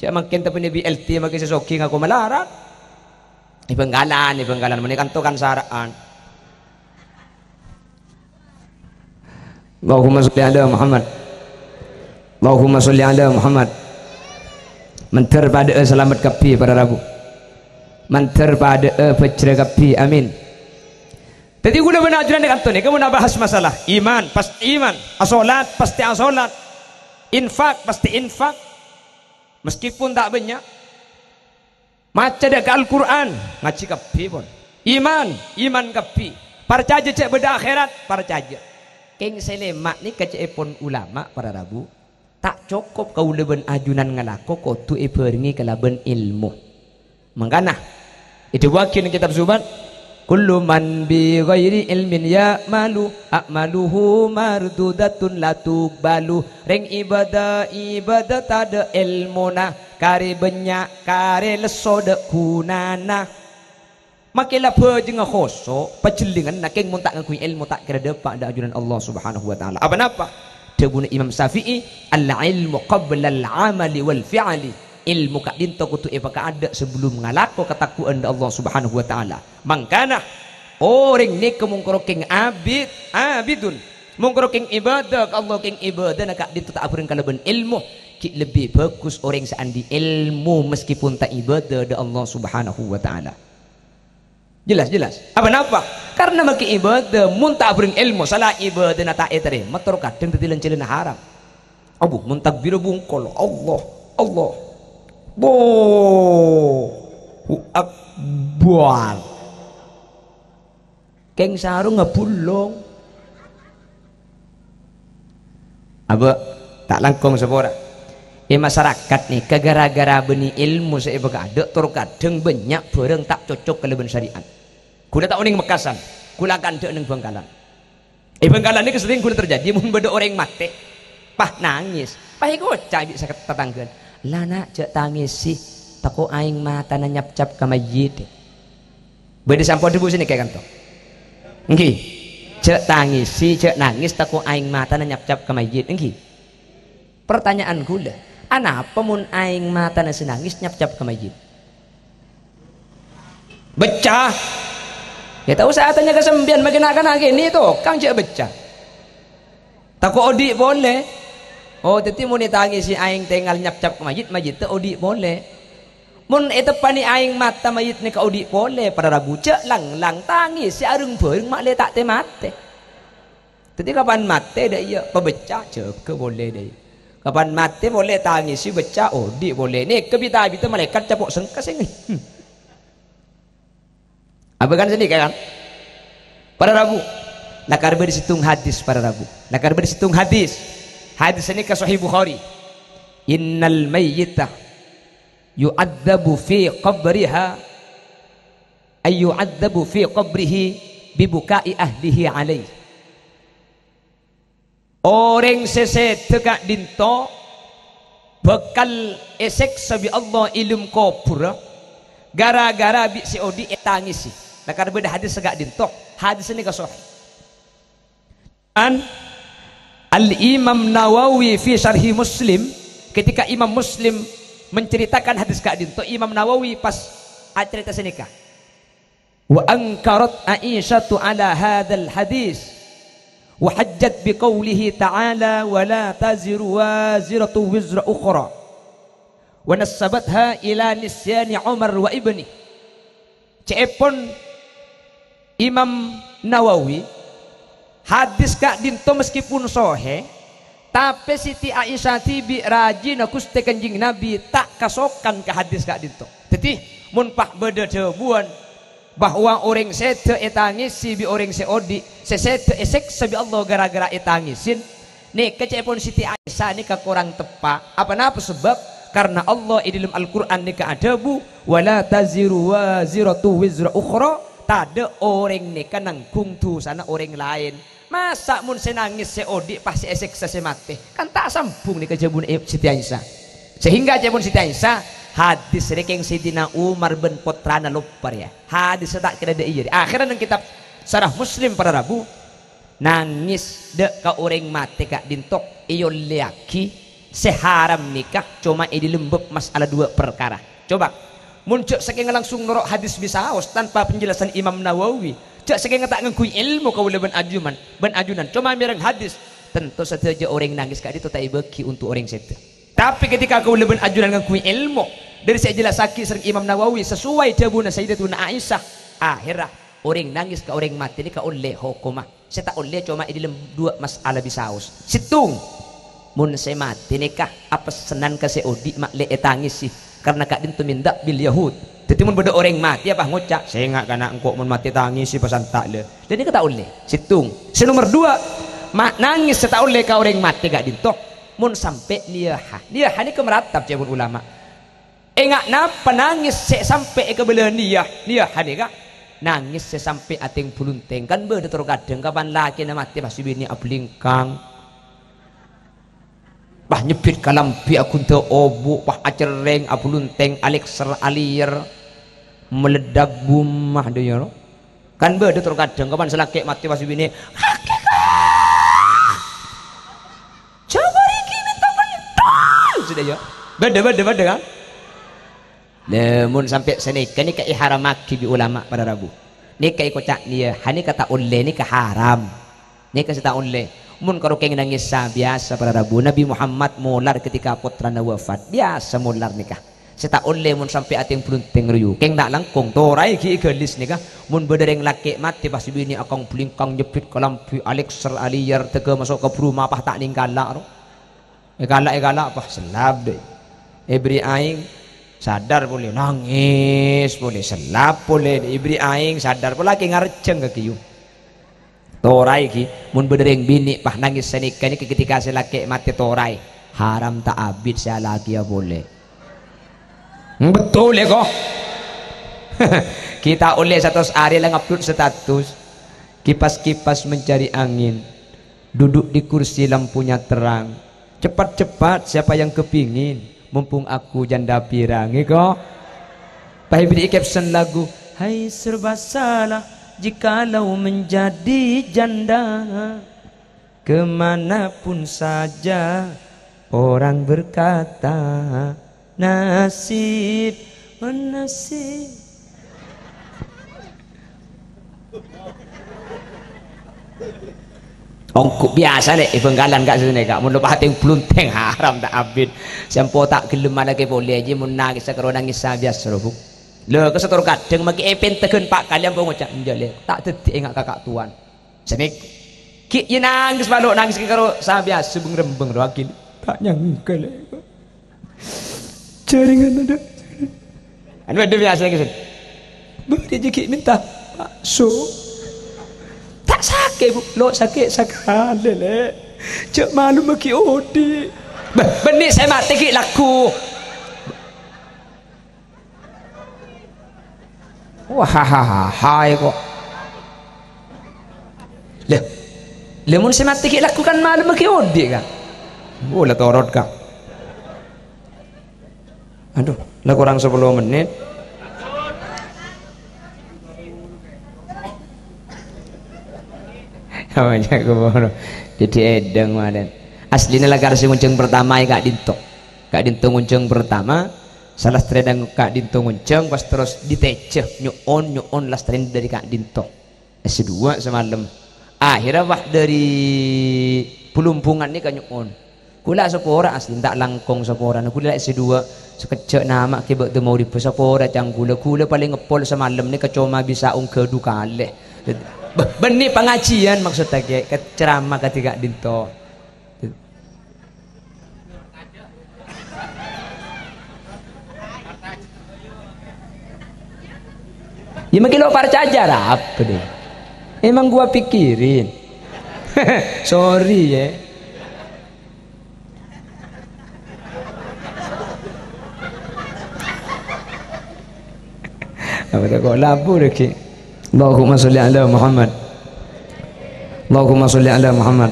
Jhâ' mangkèn tapènè B L T makè sè soghi ngako malarat. È Bhângkalan, è Bhângkalan, mon è kanto kan sara'an. Allahumma sholli ala Muhammad. Allahumma sholli ala Muhammad. Mandhâr padâ'â salamet kabbhi para rabu. Mandhâr padâ'â bhâjhrâ kabbhi. Amin. Dhâddhi, kaulâ bân ajunan è kanto nèka mon abahas masalah iman, pastè iman, asolat, pastè asolat, infak, pastè infak, meskipun ta' bânnya'. Maca dâ' ka Al-Qur'an, ngajhi kabbhi pon. Iman, iman kabbhi. Parcajâ jhâ' bâdâ akhèrat, parcajâ. Kèng sè lèma' nèka ca'èpon ulama para rabu. Ta' cokop kaulâ bân ajunan ngalako, kodhu èbhârengngè kalabân èlmo. Mangkana, èdhâbuwâghi neng Kètab Somat, "Kullu man bi ghairi ilmin ya'malu, a'maluhu mardudatun la tuqbalu." Rèng ibâdâ, ibâdâ tadâ' èlmona, karè bânnya', karè lesso dâ' ghunana. Makè la bhâjângnga khoso', pajhellinganna kèng mon ta' ngangghuy èlmo ta' kèra dâpa' dâ' ajunan Allah Subhanahu wa Ta'ala. Apa napa? Dhâbuna Imam Syafi'i, "Al-ilmu qablal amali wal fi'li." Èlmo ka'dinto kodhu èpakaadâ' sabellunna ngalako katakowân dâ' Allah Subhanahu wa Ta'ala. Mangkana, orèng nèka mongkoro kèng abid, abidun. Mongkoro kèng ibâdâ ka Allah, kèng ibâdâna ka'dinto ta' abhâreng kalabân èlmo. Ghi' lebbi bhâghus orèng sè andi' èlmo meskipun ta' ibâdâ dâ' Allah Subhanahu wa Ta'ala. Jelas, jelas. Apa napa? Karna makè ibâdâ, mon ta' abhâreng èlmo, sala ibâdâna ta' ètarèma, tor kadhâng dâddhi lan-jhâlânna haram. Abu, mon takbirra bungkol, Allah, Allah. Allahu Akbar. Kèng sarungnga bulong. Abâ', ta' langkong sapora. È masarakat nèka ghârâ-ghârâ bânnè èlmo sè èpakaadâ', tor kadhâng bânnya' bhârâng ta' cocok kalabân syariat. Ghulâ ta' onèng mekkasan, ghulâ akantha' neng Bhângkalan. È Bhângkalan nèka serrèng ghulâ terjadi, mon bâdâ orèng matè, pas nangès, pas èkoca' bi' sè tatangghâna, "La, Na', jhâ' tangèsè, tako' aèng matana nyapcap ka mayyit." Bâdâ sè ampon dhâbu sanèka è kanto? Èngghi. "Jhâ' tangèsè, jhâ' nangès, tako' aèng matana nyapcap ka mayyit." Èngghi. Partanya'an ghulâ, anapa mon aèng matana sè nangès nyapcap ka mayyit? Beccah. Ghi' ta' osa atanya ka sampèyan, maghi na'-kana' kènè' tokang jhâ' bâcca. Tako' odi' polè. Oh, dhâddhi mon ètangèsè aèng tèngal nyapcap ka mayyit, mayyitta odi' polè. Mon èteppanè aèng mata mayyit nèka odi' polè, para rabu jhâ' lang-lang tangèsè areng-bhâreng ma' lè ta' tè-matè. Dhâddhi kapan matè dâ' iyâ, pabâcca jâgâ polè dâ' iyâ. Kapan matè polè tangèsè bâcca odi' polè. Nèka bit-abitta malaèkat capo' sengka sèngè. Hmm. Apa kan sanèka kan? Para rabu. Lakar bâdâ sèttong hadis para rabu. Lakar bâdâ sèttong hadis. Hadis sanèka Sahih Bukhari. "Innal mayyita yu'adzabu fi qabriha, ay yu'adzabu fi qabrihi bi buka'i ahlihi alaih." Orèng sè sèdhâ ka'dinto bhâkal èsèksa bi' Allah è dâlem kobhurrâ gara-gara bi' sè odi' ètangèsè. Lakar bâdâ hadis sè ka'dinto, hadis nèka sahih. An Al-Imam Nawawi fi Syarhi Muslim, ketika Imam Muslim menceritakan hadis ka'dinto, Imam Nawawi pas acarèta sanèka. "Wa ankarat Aisyatu ala hadzal hadis, wa hajjat bi qaulihi ta'ala, wa la taziru waziratu wizra ukhra, wa nassabatha ila nisyani Umar wa ibni." Ca'èpon Imam Nawawi, hadis ka'dinto meskipun sahih, tapè Siti Aisyah dhibi' rajina Ghustè Kanjeng Nabi ta' kasokan ka hadis ka'dinto. Dhâddhi, mon pas bâdâ dhâbuwân, bahwa orèng sèdhâ ètangèsè bi' orèng sè odi', sè sèdhâ èsèksa bi' Allah gara-gara ètangèsè. Nèka ca'èpon Siti Aisyah nèka korang teppa'. Apa napa sabâb? Karna Allah è dâlem Al-Qur'an nèka adhâbu, "Wa la taziru waziratu wizra ukhra." Tadâ' orèng nèka nangghung dusana orèng laèn. Masa' mon sè nangès sè odi' pas sè èsèksa sè matè? Kan ta' sambung nèka jhâbuna Siti Aisyah. Sehingga ca'èpon Siti Aisyah, hadis rèkèng Sayyidina Umar bân pottrana loppa rèya. Hadis ta' kèra dâ' iyâ. Akhèrra neng kitab Syarah Muslim para rabu, nangès dâ' ka orèng matè ka'dinto èollèyaghi sè haram nèka coma è dâlem bab mas'ala duwâ' parkara. Coba, mon jhâ' sakènga langsung noro' hadis bisaos tanpa penjelasan Imam Nawawi, jhâ' sakènga ta' ngangghuy èlmo kaulâ bân ajunan, bân ajunan coma mèreng hadis, tanto sadhâjâ orèng nangès ka'dinto ta' èbâghi onto' orèng sèdhâ. Tapè ketika kaulâ bân ajunan ngangghuy èlmo dâri sè èjellassaghi sareng Imam Nawawi sasowai dhâbuna Sayyidatuna Aisyah, akhèrra orèng nangès ka orèng matè nèka ollè hokomma. Sè ta' ollè coma è dâlem duwâ' mas'ala bisaos. Sèttong, mon sè matè nèka apessenan ka sè odi' ma' lè ètangèsè, karna ka'dinto min da'bil Yahud. Dhâddhi mon bâdâ orèng matè apa ngoca', "Sènga' kana' engko' mon matè tangèsè pasanta' lè." Lha nèka ta' ollè. Sèttong. Sè nomer duwâ', ma-, nangès sè ta' ollè ka orèng matè ka'dinto. Mon sampè' niyaha. Niyaha nèka maratab ca'èpon ulama. Enga' napa nangès sè sampè' èkabâlâ niyah, niyaha nèka? Nangès sè sampè' atèng bhulunthèng. Kan bâdâ tor kadhâng kapan lakèna matè pas binè' abhâlingkang. Pas nyebbhit kalambhi aghundhâ obu', pas acerrèng, abhulunthèng, alèkser, alèyèr, meledak bumah, dâ' iyâ, no? Kan bâdâ tor kadhâng kapan sè lakè' matè pas binè', "Hakikat! Jhâ' bârigi mènta pentol!" Sè dâ' iyâ. Bâdâ, bâdâ, bâdâ, kan? Lha, mon sampè' sanèka nèka èharammaghi bi' ulama para rabu. Nèka èkoca' niyah, ha nèka ta' ollè, nèka haram. Nèka sè ta' ollè. Mon karo kèng nangès sa-, biyasa para rabu, Nabi Muhammad molar ketika pottrana wafat. Biyasa molar nèka. Sè ta' ollè mon sampè' atèng bhulunthèng royu. Kèng ta' langkong, toraè ghi' èghâlis nèka. Mon bâdâ rèng lakè' matè pas binè' akang bhâlingkang nyebbhit kalambhi alèkser alèyèr tèghâ maso' ka bhuru mapah ta' nèng kala' ro. Èkala'-èkala' pas sellap dâ'. Èbherri' aèng, sadar polè, nangès polè, sellap polè, èbherri' aèng, sadar polè, lakè' ngarjhâng ka ghiyu. Toraè ghi, mon bâdâ rèng binè' pas nangès sanèka nèka ketika sè lakè' matè toraè. Haram ta' abit sè alakèya polè. Betul ya, kok? Kita ollè satos arè la ngupload status. Kipas-kipas mencari angin. Duduk di kursi lampunya terang. Cepat-cepat, siapa yang kepingin? Mumpung aku janda pirang, ya, kok? Pas èbherri' caption lagu, "Hai serba salah jikalau menjadi janda. Kemanapun saja orang berkata, nasib, oh, nasib." Ongghu biyasa, Lè', è Bhângkalan, Ka', sè nèka. Mon lo patèng bluntèng, haram ta' abit. Sè ampo ta' ghellem alakè polè, jiyâ mon nangès sakaro nangès sabiyasa, Bu. Lho, kasetor kadhâng makè èpènteghân pa' kalè ampo ngoca', "Enjâ', Lè', ta' dhâddhi enga' ka Ka' Towan." Sanèka. Ghi' iyâ nangès, malu nangès karo sabiyasa beng-rembeng rowa ghi'. Ta' nyangka, Lè'. Jaringan ada. Anu ada biasa lagi, Sun. Bâdâ jâ' ghi' mènta bakso. Ta' sakè', Bu. Lo' sakè' sakalè, Lè'. Jâ' malu maghi odi'. Bâh, bânnè sè matè ghi' lagghu. Wah, ha, ha, ha, ha, kok. Lha, lha mon sè matè ghi' lagghu kan malem ghi' odi', Ka'. Oh, la torot, Ka'. Aduh, la korang sapolo mennit. Apa jâ' kobhuru? Dhâddhi èdhâng malèn. Asline lakar sè ngonjhâng pertama è ka'dinto. Ka'dinto ngonjhâng pertama, sala sadhâjâna ka'dinto ngonjhâng, pas terros ditèjâ, nyo'on, nyo'on la sadhâjâna dhâri ka'dinto. S dua samalem. Akhirnya pas dhâri Blumbungan nèka nyo'on. Kaulâ sapora asli, ta' langkong saporana. Kaulâ S dua, sakejjhâ' nama' kè bâdâ mauribbhâ sapora ca'na kaulâ. Kaulâ palèng ngeppol samalem nèka coma bisa ongghâ du kalè. Bâh, bânnè pangajiân maksudda, Kè, kè ceramah kadhi ka'dinto. Ya, mungkin lo' parcajâ, ra apa deh? Emang gua pikirin. Sorry, ya. Apa tak kok labu lagi? Allahumma sholli ala Muhammad. Allahumma sholli ala Muhammad.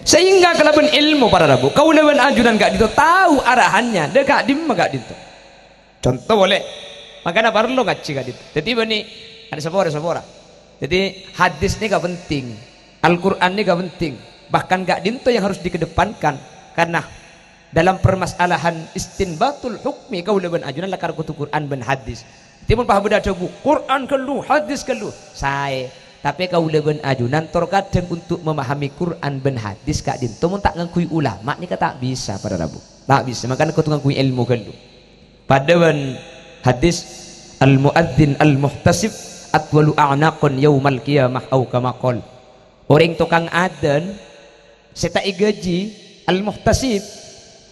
Sehingga kalabân ilmu, para rabu, kaulâ bân ajunan ka'dinto tao arahannya, dâ' ka'dimma ka'dinto. Conto polè, mangkana parlo ngajhi ka'dinto. Dhâddhi bânnè, ada sapora, sapora. Dhâddhi hadis nèka penting, Al-Qur'an nèka penting. Bahkan ka'dinto yang harus dikedepankan, karena dalam permasalahan istinbatul hukmi, kaulâ bân ajunan lakar kodhu Qur'an bân hadis. Dhâddhi mon pas bâdâ adhâbu, "Qur'an ghâllu, hadis ghâllu," saè. Tapè kaulâ bân ajunan tor kadhâng untuk memahami Qur'an bân hadis ka'dinto mon ta' ngangghuy ulama nèka ta' bisa, para rabu. Ta' bisa, mangkana kodhu ngangghuy ilmu ghâllu. Padâ bân hadis, "Al-mu'adzin al-muhtasib atwalu a'naqan yaumal qiyamah," au kama qol. Orèng tokang adzan sè ta' èghâji, al-muhtasib,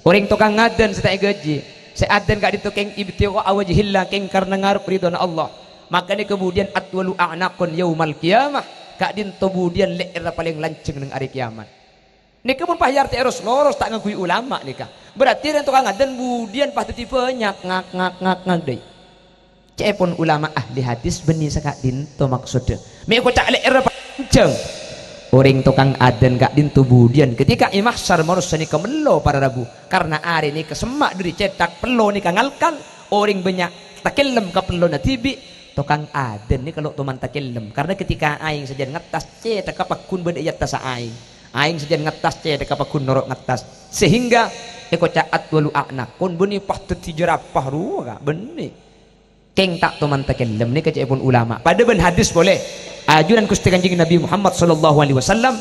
orèng tokang adzan sè ta' èghâji, sè adzan ka'dinto kèng ibtigha'a wajhillah, kèng karna ngarep ridhona Allah. Maka nèka budiyân atwalu a'naqan yaumal qiyamah, ka'dinto budiyân lè'èrra palèng lanjhâng neng arè kèyamat. Nèka mon pas èartè'è ros-loros ta' ngangghuy ulama nèka. Berarti rèng tokang adzan budiyân pas dhâddhi bânnya', ngak, ngak, ngak, ngak, dâi. Ca'èpon ulama ahli hadis bânnè saka'dinto maksoddhâ. Mè' èkoca' lè'èrra panjhâng. Orèng tokang adzan ka'dinto budiyân. Ketika è mahsyar manossa nèka mello para rabu. Karna arè nèka semma' dhâri cèthak, pello nèka ngalkal. Orèng bânnya' takellem ka pellona dhibi'. Tokang adzan nèka lo' toman takellem. Karna ketika aèng sajân ngattas, cèthakka pagghun bâdâ è attassa aèng. Aèng sajân ngattas, cèthakka pagghun noro' ngattas. Sehingga èkoca' atwalu a'naqan, bânnè pas dhâddhi jerapah rowa, Ka', bânnè. Kèng ta' toman takellem nèka ca'èpon ulama. Padâ bân hadis polè. Ajunan Ghustè Kanjeng Nabi Muhammad sallallahu alaihi wasallam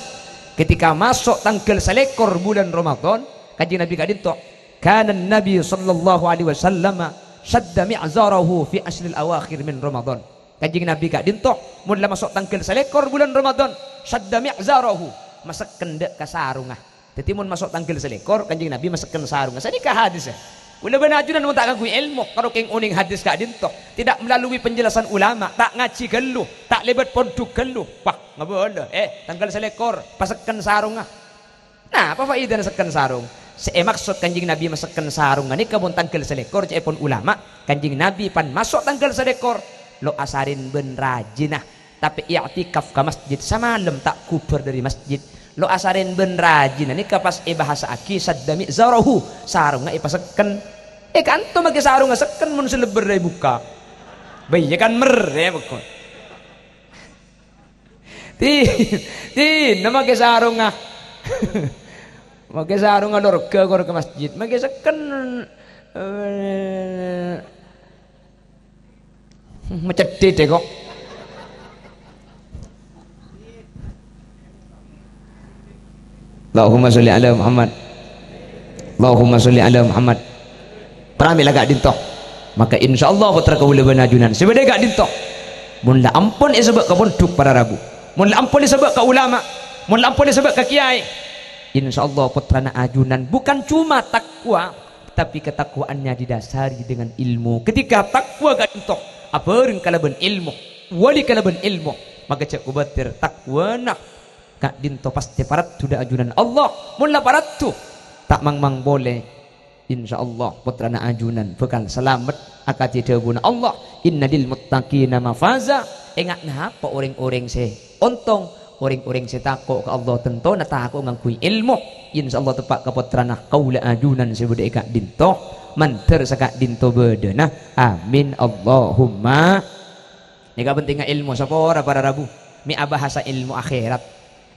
ketika maso' tangghâl salèkor bulân Ramadan, Kanjeng Nabi ka'dinto, "Kana Nabi sallallahu alaihi wasallam syadda mi'zarahu fi asyril awakhir min Ramadan." Kanjeng Nabi ka'dinto, mon la maso' tangghâl salèkor bulân Ramadan, syadda mi'zarahu, masekken dâ' ka sarongnga. Dhâddhi, mon maso' tangghâl salèkor, Kanjeng Nabi masekken sarongnga. Sanèka hadis, ya. Kaulâ bân ajunan mon ta' ngangghuy èlmo, karo kèng onèng hadis ka'dinto. Tidak melalui penjelasan ulama, ta' ngajhi ghâllu, ta' lèbât pondhuk ghâllu. Wah, ngabâlâ, eh, tangghâl salèkor, pasekken sarongnga. Nah, apa faidana sekken sarong? Sè èmaksod Kanjeng Nabi masekken sarongnga nèka mon tangghâl salèkor, ca'èpon ulama, Kanjeng Nabi pan maso' tangghâl salèkor, lo' asarèn bân rajina. Tapè i'tikaf ka masjid, samalem ta' ghubâr dhâri masjid. Lo' asarèn bân rajina nèka pas èbhâsa'aghi sadda mi'zarahu, sarongnga èpasekken. È kanto makè sarongnga sekken mon sè lebbhâr èbukka'. Bâ iyâ kan merrè' pokok. Ti-, tina makè sarongnga. Makè sarongnga lorga kor ka masjid. Makè sekken, eh, Maceddhit, eh, kok. Allahumma sholli ala Muhammad. Allahumma sholli ala Muhammad. Pramila ka'dhinto. Maka insyaallah pottra kaulâ bân ajunan sè bâdâ è ka'dhinto, mon la ampon èsabâ' ka pondhuk para rabu, mon la ampon èsabâ' ka ulama, mon la ampon èsabâ' ka kèyaè, insyaallah pottrana ajunan bukan cuma takwa, tapi ketakwaannya didasari dengan ilmu. Ketika takwa ka'dhinto abhâreng kalabân ilmu, wali kalabân ilmu, maka jhâ' kobâtèr takwana ka'dhinto pastè paraddhu dâ' ajunan Allah. Mon la paraddhu, ta' mangmang polè, insyaallah pottrana ajunan bhâkal salamet akadhi dhâbuna Allah, "Inna lil muttaqina mafaza." Ènga' napa orèng-orèng sè ontong? Orèng-orèng sè tako' ka Allah tantona tako' ngangghuy ilmu. Insyaallah teppa' ka pottrana kaulâ ajunan sè bâdâ è ka'dhinto, mandhâr saka'dhinto bâdâna. Amin, Allahumma. Nèka pentingnga ilmu, sapora para rabu. Mè' abahasa ilmu akhèrat.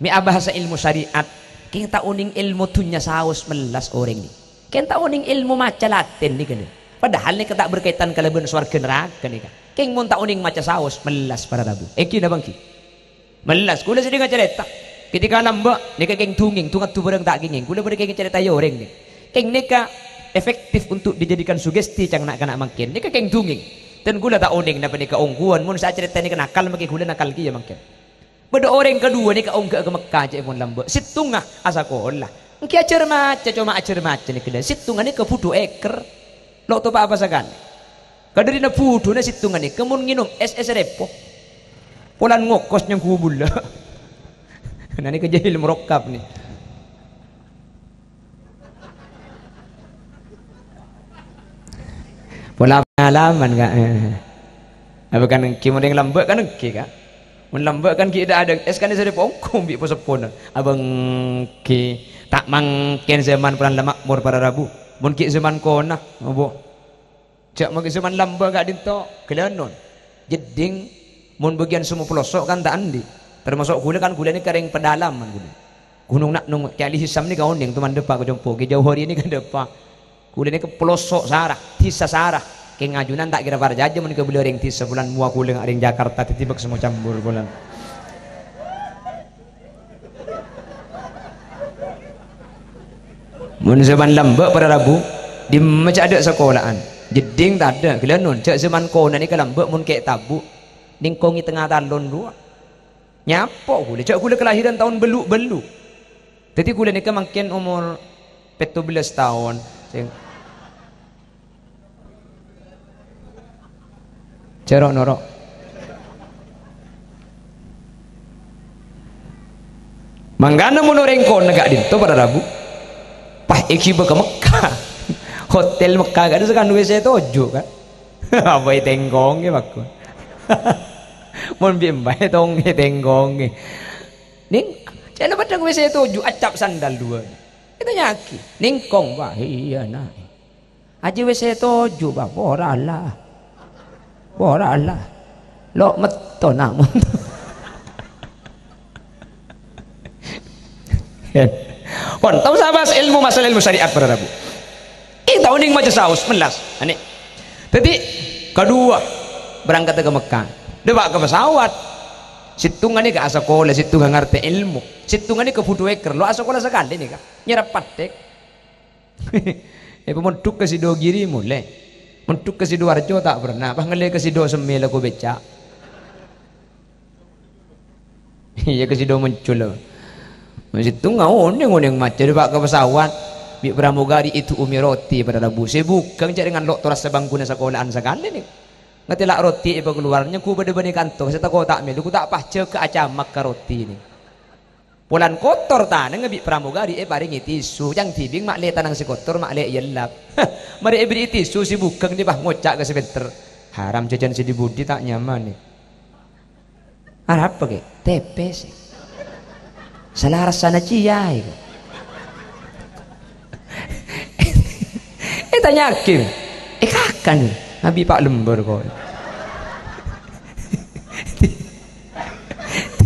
Mè' abahasa ilmu syariat. Kèng ta' onèng ilmu dhunnya saos mellas orèng nè. Kèng ta' onèng ilmu maca Latin nèka lho. Padahal nèka ta' berkaitan kalabân sowarghâ naraka nèka. Kèng mon ta' onèng maca saos mellas para rabu. Èngghi napa èngghi? Mellas, kaulâ sè dhing acarèta. Ketika lambâ', nèka kèng dungèng, tu-ngaddu bhârâng ta' kèngèng. Kaulâ bâdâ kèng carèta è orèng nè. Kèng nèka efektif untuk dijadikan sugesti ca'na na'-kana' mangkèn. Nèka kèng dungèng. Dan kaulâ ta' onèng napa nèka ongghuwân, mon sè acarèta nèka nakal, makè kaulâ nakal kèya mangkèn. Bâdâ orèng kaduwâ nèka ongghâ'â ka Mekka cè' mon lambâ'. Sèttonga asakola. Èngghi ajhâr maca, coma ajhâr maca nèka la. Sèttonga nèka bhudhu èker. Lo' topa apa sakalè. Kadhârina bhudhuna sèttonga nèka mon ngènom ès, ès repo. Polana ngokos nyangghu bulâ. Nah, nèka jahil murakkab nè. Pola pengalaman, Ka'. Apa kan èngghi mon orèng lambâ' kan èngghi, Ka'. Mon lambâ' kan ghi' dâ'-adâ' ès kan sè pongko bi' po-seppona. Apa èngghi ta' mangkèn zaman polana la makmur para rabu. Mon ghi' zaman kona, obo. Jhâ' mangkèn zaman lambâ' ka'dhinto, ghâlânon. Jeddhing, mon bâgiyân sè mo peloso' kan ta' andi'. Tamaso' kaulâ kan kaulâ nèka rèng pedalaman kaulâ. Ghunong Na'nong, Kè Ali Hisam nèka onèng, toman dâpa' ka compo', Kè Jauhari nèka dâpa'. Kaulâ nèka peloso' sara, dhisa sara. Kèng ajunan ta' kèra parcajâ mon kabellâ orèng dhisa polana mowa kaulâ nga' orèng Jakarta, dhâddhi bâk sè mo cambur polana. Mon zaman lambâ' para rabu, dimma jhâ' adâ' sakola'an. Jeddhing tadâ', ghâlânon, jhâ' zaman kona nèka lambâ' mon kè' tabu', nèngkongè tengnga talon rowa. Nyapo' kaulâ, jhâ' kaulâ kalahiran taon bellu'-bellu'. Dhâddhi kaulâ nèka mangkèn omor pètto bellâs taon. Sè Jhâ' ro'-noro'. Mangkana mon orèng kona ka'dhinto para rabu, pas èghibâ ka Mekka. Hotel Mekka ka'dhinto sakano W C toju', Ka'. Apa ètèngkongè, Pak? Mon bi' emba ètong ètèngkongè. Nèng, ca'na padhâng W C toju', accap sandal duwâ'. Ètanya'aghi, "Nèngkong, Pak?" "Iyâ, Na'." "Ajiyâ W C toju', Pak?" "Pora la. Pora la. Lo' metto, Na'." Pon, tao sabâs ilmu masalah ilmu syariat para rabu. È, tao nèng maca saos, mellas. Anè. Dhâddhi, kaduwâ, berangkat ka Mekka. Dâpa' ka pesawat. Sèttonga nèka asakola, sèttonga ngartè ilmu. Sèttonga nèka bhudhu èker, lo' asakola sakalè nèka. Nyerrep paddhek. Èpamondhuk ka Sidogiri molè. Mondhuk ka Sidoarjo ta' pernah, pas ngallè ka Sido Semme lako becak. Iyâ, ka Sido Moncol. Sèttonga onèng-onèng maca dâpa' ka pesawat. Bi' pramugari èdu'umi roti para rabu. Sè bhughâng jhâ' rèng lo' torassa bangkona sakola'an sakalè nè. Ngatèla' roti èpakalowar, nyangghu padâ bânnè kanto, sè tako' ta' mèlo, ghu ta' pas jâgâ acamak ka roti nè. Polana kotor tanangnga bi' pramugari èparèngè tisu, yang dhibi' ma' lè tanang sè kotor, ma' lè èyellap. Marè èberri'i tisu sè bhughâng nè, pas ngoca' ka sè pènter, "Haram jhâjhân sè dhi-budhi ta' nyaman nè." "Arapa, Kè?" "Tèpè sè. Sala rassana cèyaè, Kè." Ètanya'aghi, "Èkakan, Kè?" "Abi' pa' lembur, kok."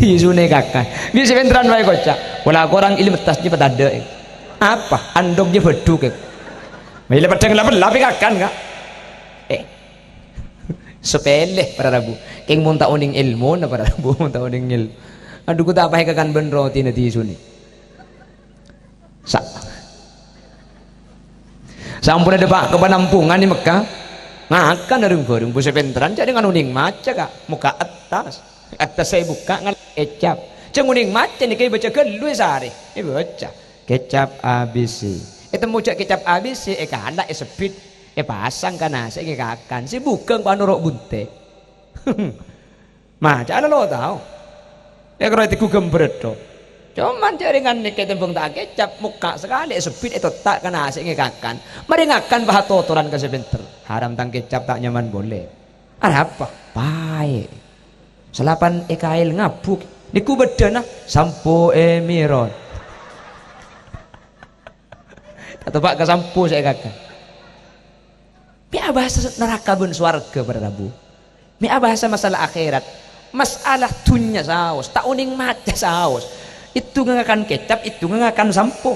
Tisunè èkakan. Bi' sè pènterran bhâi koca'. Pola korang ilmu tasnya padâ, Kè. Apa? Andhoknya bâdhu, Kè. Mèlè padhâng la-pella èkakan, Ka'. Eh. Sepele para rabu. Kèng mon ta' onèng èlmona para rabu, mon ta' onèng èlmo. Adhu, ghu ta' pas èkakan bân rotina tisunè. Samponna dâpa' ka panampungan è Mekkah. Ngakan rèng-bhâreng, bu sè pènterran, jhâ' rèng onèng maca, Ka'. Mokka' attas. Attas sè èbukka' ngala' kècap. Jhâ' onèng maca nèka èbâca ghâllu è sarè. Èbâca. Kècap A B C. Ètemmo jhâ' kècap A B C, èkala', èsebbit, èpasang ka nasè' èkakan. Sè bhughâng panoro' bunte'. Macana lo tao. Èkaro ètegghu ghâmbhâr tho. Coma jhâ' rèng nèka tembhâng ta' kècap, mokka' sakalè èsebbit ètotta' ka nasè' èkakan. Marè ngakan bâ' atotoran ka sè pènter. Haram tang kècap ta' nyaman polè. Arapa? Paè'. Salapan èkaèl ngabuk. Nèko bâddhâna sampo èmèrot. Ta' teppa' ka sampo sè èkakan. Mè' abhâsa naraka bân sowarghâ, para rabu. Mè' abhâsa masalah akhèrat. Masalah dhunnya saos, ta' onèng maca saos. Èdungnga ngakan kècap, èdungnga ngakan sampo.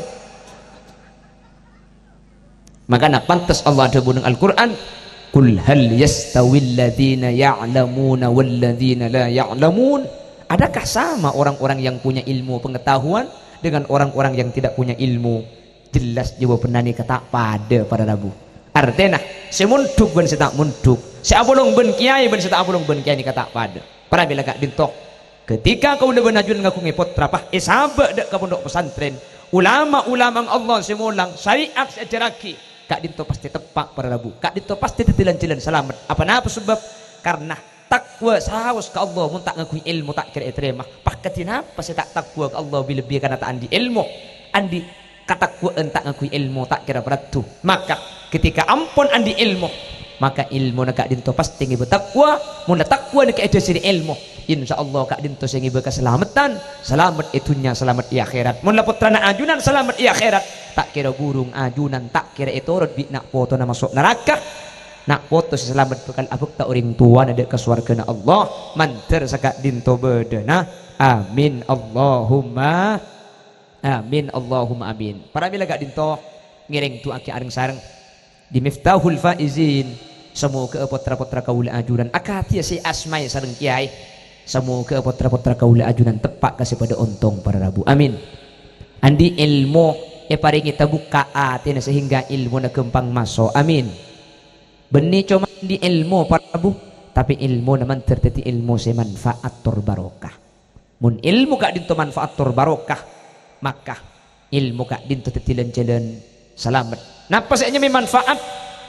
Makana pantes Allah adhâbu neng Al-Qur'an, "Qul hal yastawil ladzina ya'lamuna wal ladzina la ya'lamun?" Adakah sama orang-orang yang punya ilmu pengetahuan dengan orang-orang yang tidak punya ilmu? Jelas jawabanna nèka ta' padâ, para rabu. Artèna, sè mondhuk bân sè ta' mondhuk, sè apolong bân kèyaè bân sè ta' apolong bân kèyaè nèka ta' padâ. Para mèla ka'dinto, ketika kaulâ bân ajunan ngaghungè pottra, pas èsabâ' dâ' ka pondhuk pesantren, ulama-ulama Allah sè molang, syariat sè èajhârraghi, ka'dinto pastè teppa', para rabu. Ka'dinto pastè dhâddhi lan-jhâlân salamet. Apa napa sabâb? Karna taqwa saos ka Allah mon ta' ngangghuy èlmo ta' kèra ètarèma. Pas kadhi napa sè ta' taqwa ka Allah bi-, lebbi kana ta' andi' èlmo? Andi' kataqwaan ta' ngangghuy èlmo ta' kèra paraddhu. Maka, ketika ampon andi' èlmo, maka èlmona ka'dinto pastè ngèbâ taqwa. Mon la taqwa nèka èdhâsarè èlmo, insyaallah ka'dinto sè ngèbâ kasalameddhân, salamet è dhunnya, salamet è akhèrat. Mon la pottrana ajunan salamet è akhèrat, ta' kèra burung ajunan, ta' kèra ètorot bi' na' potona maso' naraka. Na' poto sè salamet bhâkal abhâkta orèng towana dâ' ka sowarghâna Allah, mandhâr saka'dinto bâdâna. Amin, Allahumma amin, Allahumma amin. Para mèla ka'dinto ngèrèng du'aaghi areng-sareng. Di Miftahul Faizin, samoghâ pottra-pottra kaulâ ajunan akadhiyâ sè asmaè sareng kèyaè. Samoghâ pottra-pottra kaulâ ajunan teppa' ka sè padâ ontong, para rabu. Amin. Andi' èlmo èparèngè tabukka atèna sehingga èlmona ghâmpang maso'. Amin. Bânnè coma andi' èlmo, para rabu, tapè èlmona mandhâr dhâddhi èlmo sè manfaat tor barokah. Mon èlmo ka'dinto manfaat tor barokah, maka èlmo ka'dinto dhâddhi lan-jhâlân salamet. Napa sè anyamaè manfaat?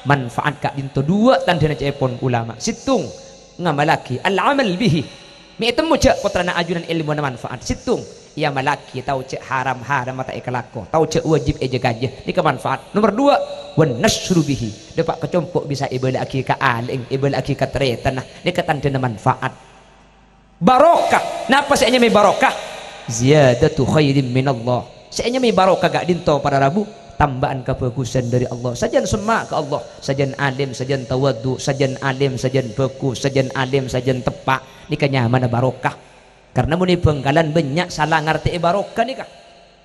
Manfaat ka'dinto duwâ' tandhâna ca'èpon ulama. Sèttong, ngamallaghi, al-amal bihi. Mè' ètemmo jhâ' pottrana ajunan èlmona manfaat. Sèttong, èamallaghi, tao jhâ' haram-haramma ta' èkalako, tao jhâ' wajib èjâgâjâ. Nèka manfaat. Nomer duwâ', wan nasyru bihi. Dâpa' ka compo' bisa èbâlâ'aghi ka alè'eng, èbâlâ'aghi ka tarètanna. Nèka tandhâna manfaat. Barokah. Napa sè anyamaè barokah? Ziyadatu khairim minallah. Sè anyamaè barokah ka'dinto, para rabu, tambâ'ân kabhâghusân dâri Allah. Sajân semma' ka Allah, sajân alim, sajân tawadhu, sajân alim, sajân bhâghus, sajân alim, sajân teppa'. Nèka nyamana barokah. Karna mon è Bhângkalan bânnya' sala ngartè'è barokah nèka.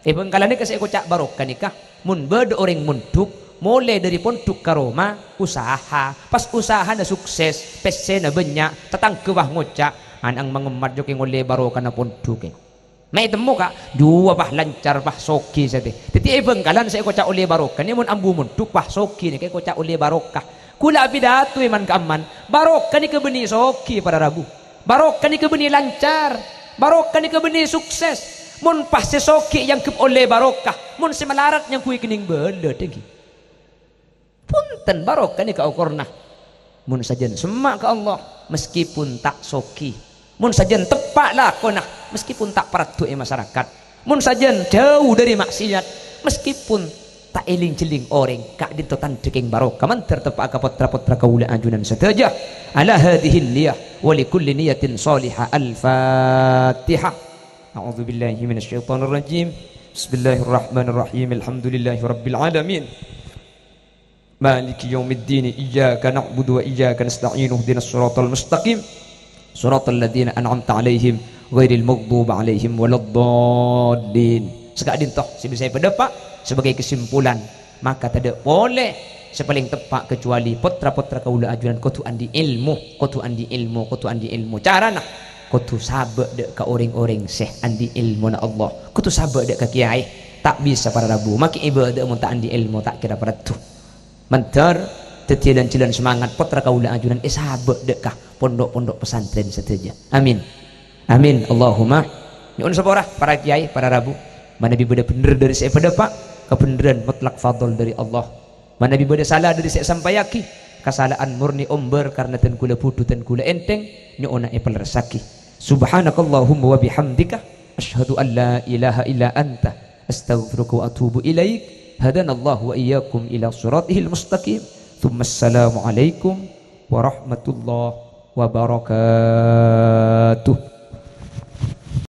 È Bhângkalan nèka sè èkoca' barokah nèka, mon bâdâ orèng mondhuk, molè dâri pondhuk ka roma, usaha, pas usahana sukses, pèssèna bânnya', tatangghâ wah ngoca', "Ana'eng mangemmat jhâ' kèng ollè barokana pondhuk è." Mè' ètemmo, Ka', jhuwâ, wah lancar, wah soghi satèya. Dhâddhi è Bhângkalan sè èkoca' ollè barokah nèka mon ambu mondhuk, wah soghi nèka èkoca' ollè barokah. Kaulâ apidato è man-ka'emman, barokah nèka bânnè soghi, para rabu. Barokah nèka bânnè lancar, barokah nèka bânnè sukses. Mon pas sè soghi èangghep ollè barokah, mon sè malarat nyangghuyâ kennèng bâlâ, dhâggi'. Bhunten, barokah nèka okorna. Mon sajân semma' ka Allah, meskipun ta' soghi. Mon sajân teppa' lakona, meskipun ta' paraddhu è masarakat. Mon sajân jhâu dâri maksiat, meskipun ta' èling-jhelling orèng, ka'dinto tandhâ kèng barokah mandhâr teppa'a ka pottra-pottra kaulâ ajunan sadhâjâ. Ala hadzihin niyah wa li kulli niyatin shalihah. Al-Fatihah. A'udzu billahi minasyaitonir rajim. Bismillahirrahmanirrahim. Alhamdulillahi rabbil alamin. Maliki yaumiddin. Iyyaka na'budu wa iyyaka nasta'in. Ihdinas siratal mustaqim. Siratal ladzina an'amta 'alaihim ghairil maghdubi 'alaihim waladdallin. Saka'dinto sè bisa èpadâpa' sebagai kesimpulan, maka tadâ' polè sè palèng teppa' kecuali pottra-pottra kaulâ ajunan kodhu andi' èlmo, kodhu andi' èlmo, kodhu andi' èlmo. Carana kodhu sabâ' dâ' ka orèng-orèng sè andi' èlmona Allah, kodhu sabâ' dâ' ka kèyaè. Ta' bisa para rabu, makè ibâdâ mon ta' andi' èlmo ta' kèra paraddhu. Mandhâr dhâddhiyâ lan-jhâlân semangat pottra kaulâ ajunan èsabâ' dâ' ka pondhuk-pondhuk pesantren sadhâjâ. Amin. Amin. Allahumma. Nyo'on sapora para kèyaè, para rabu. Manabi bâdâ bhendher dâri sè èpadâpa', kabhendherrân mutlak fadl dâri Allah. Manabi bâdâ sala dâri sè èsampayaghi, kasala'an morni ombâr karna dân kaulâ budhu, dân kaulâ ènthèng, nyo'ona èpalerressaghi. Subhanakallahumma wa bihamdika, asyhadu an la ilaha illa anta, astaghfiruka wa atubu ilaik. Hadanallahu wa iyyakum ila siratihil mustaqim. Tsumma assalamualaikum warahmatullahi wabarakatuh.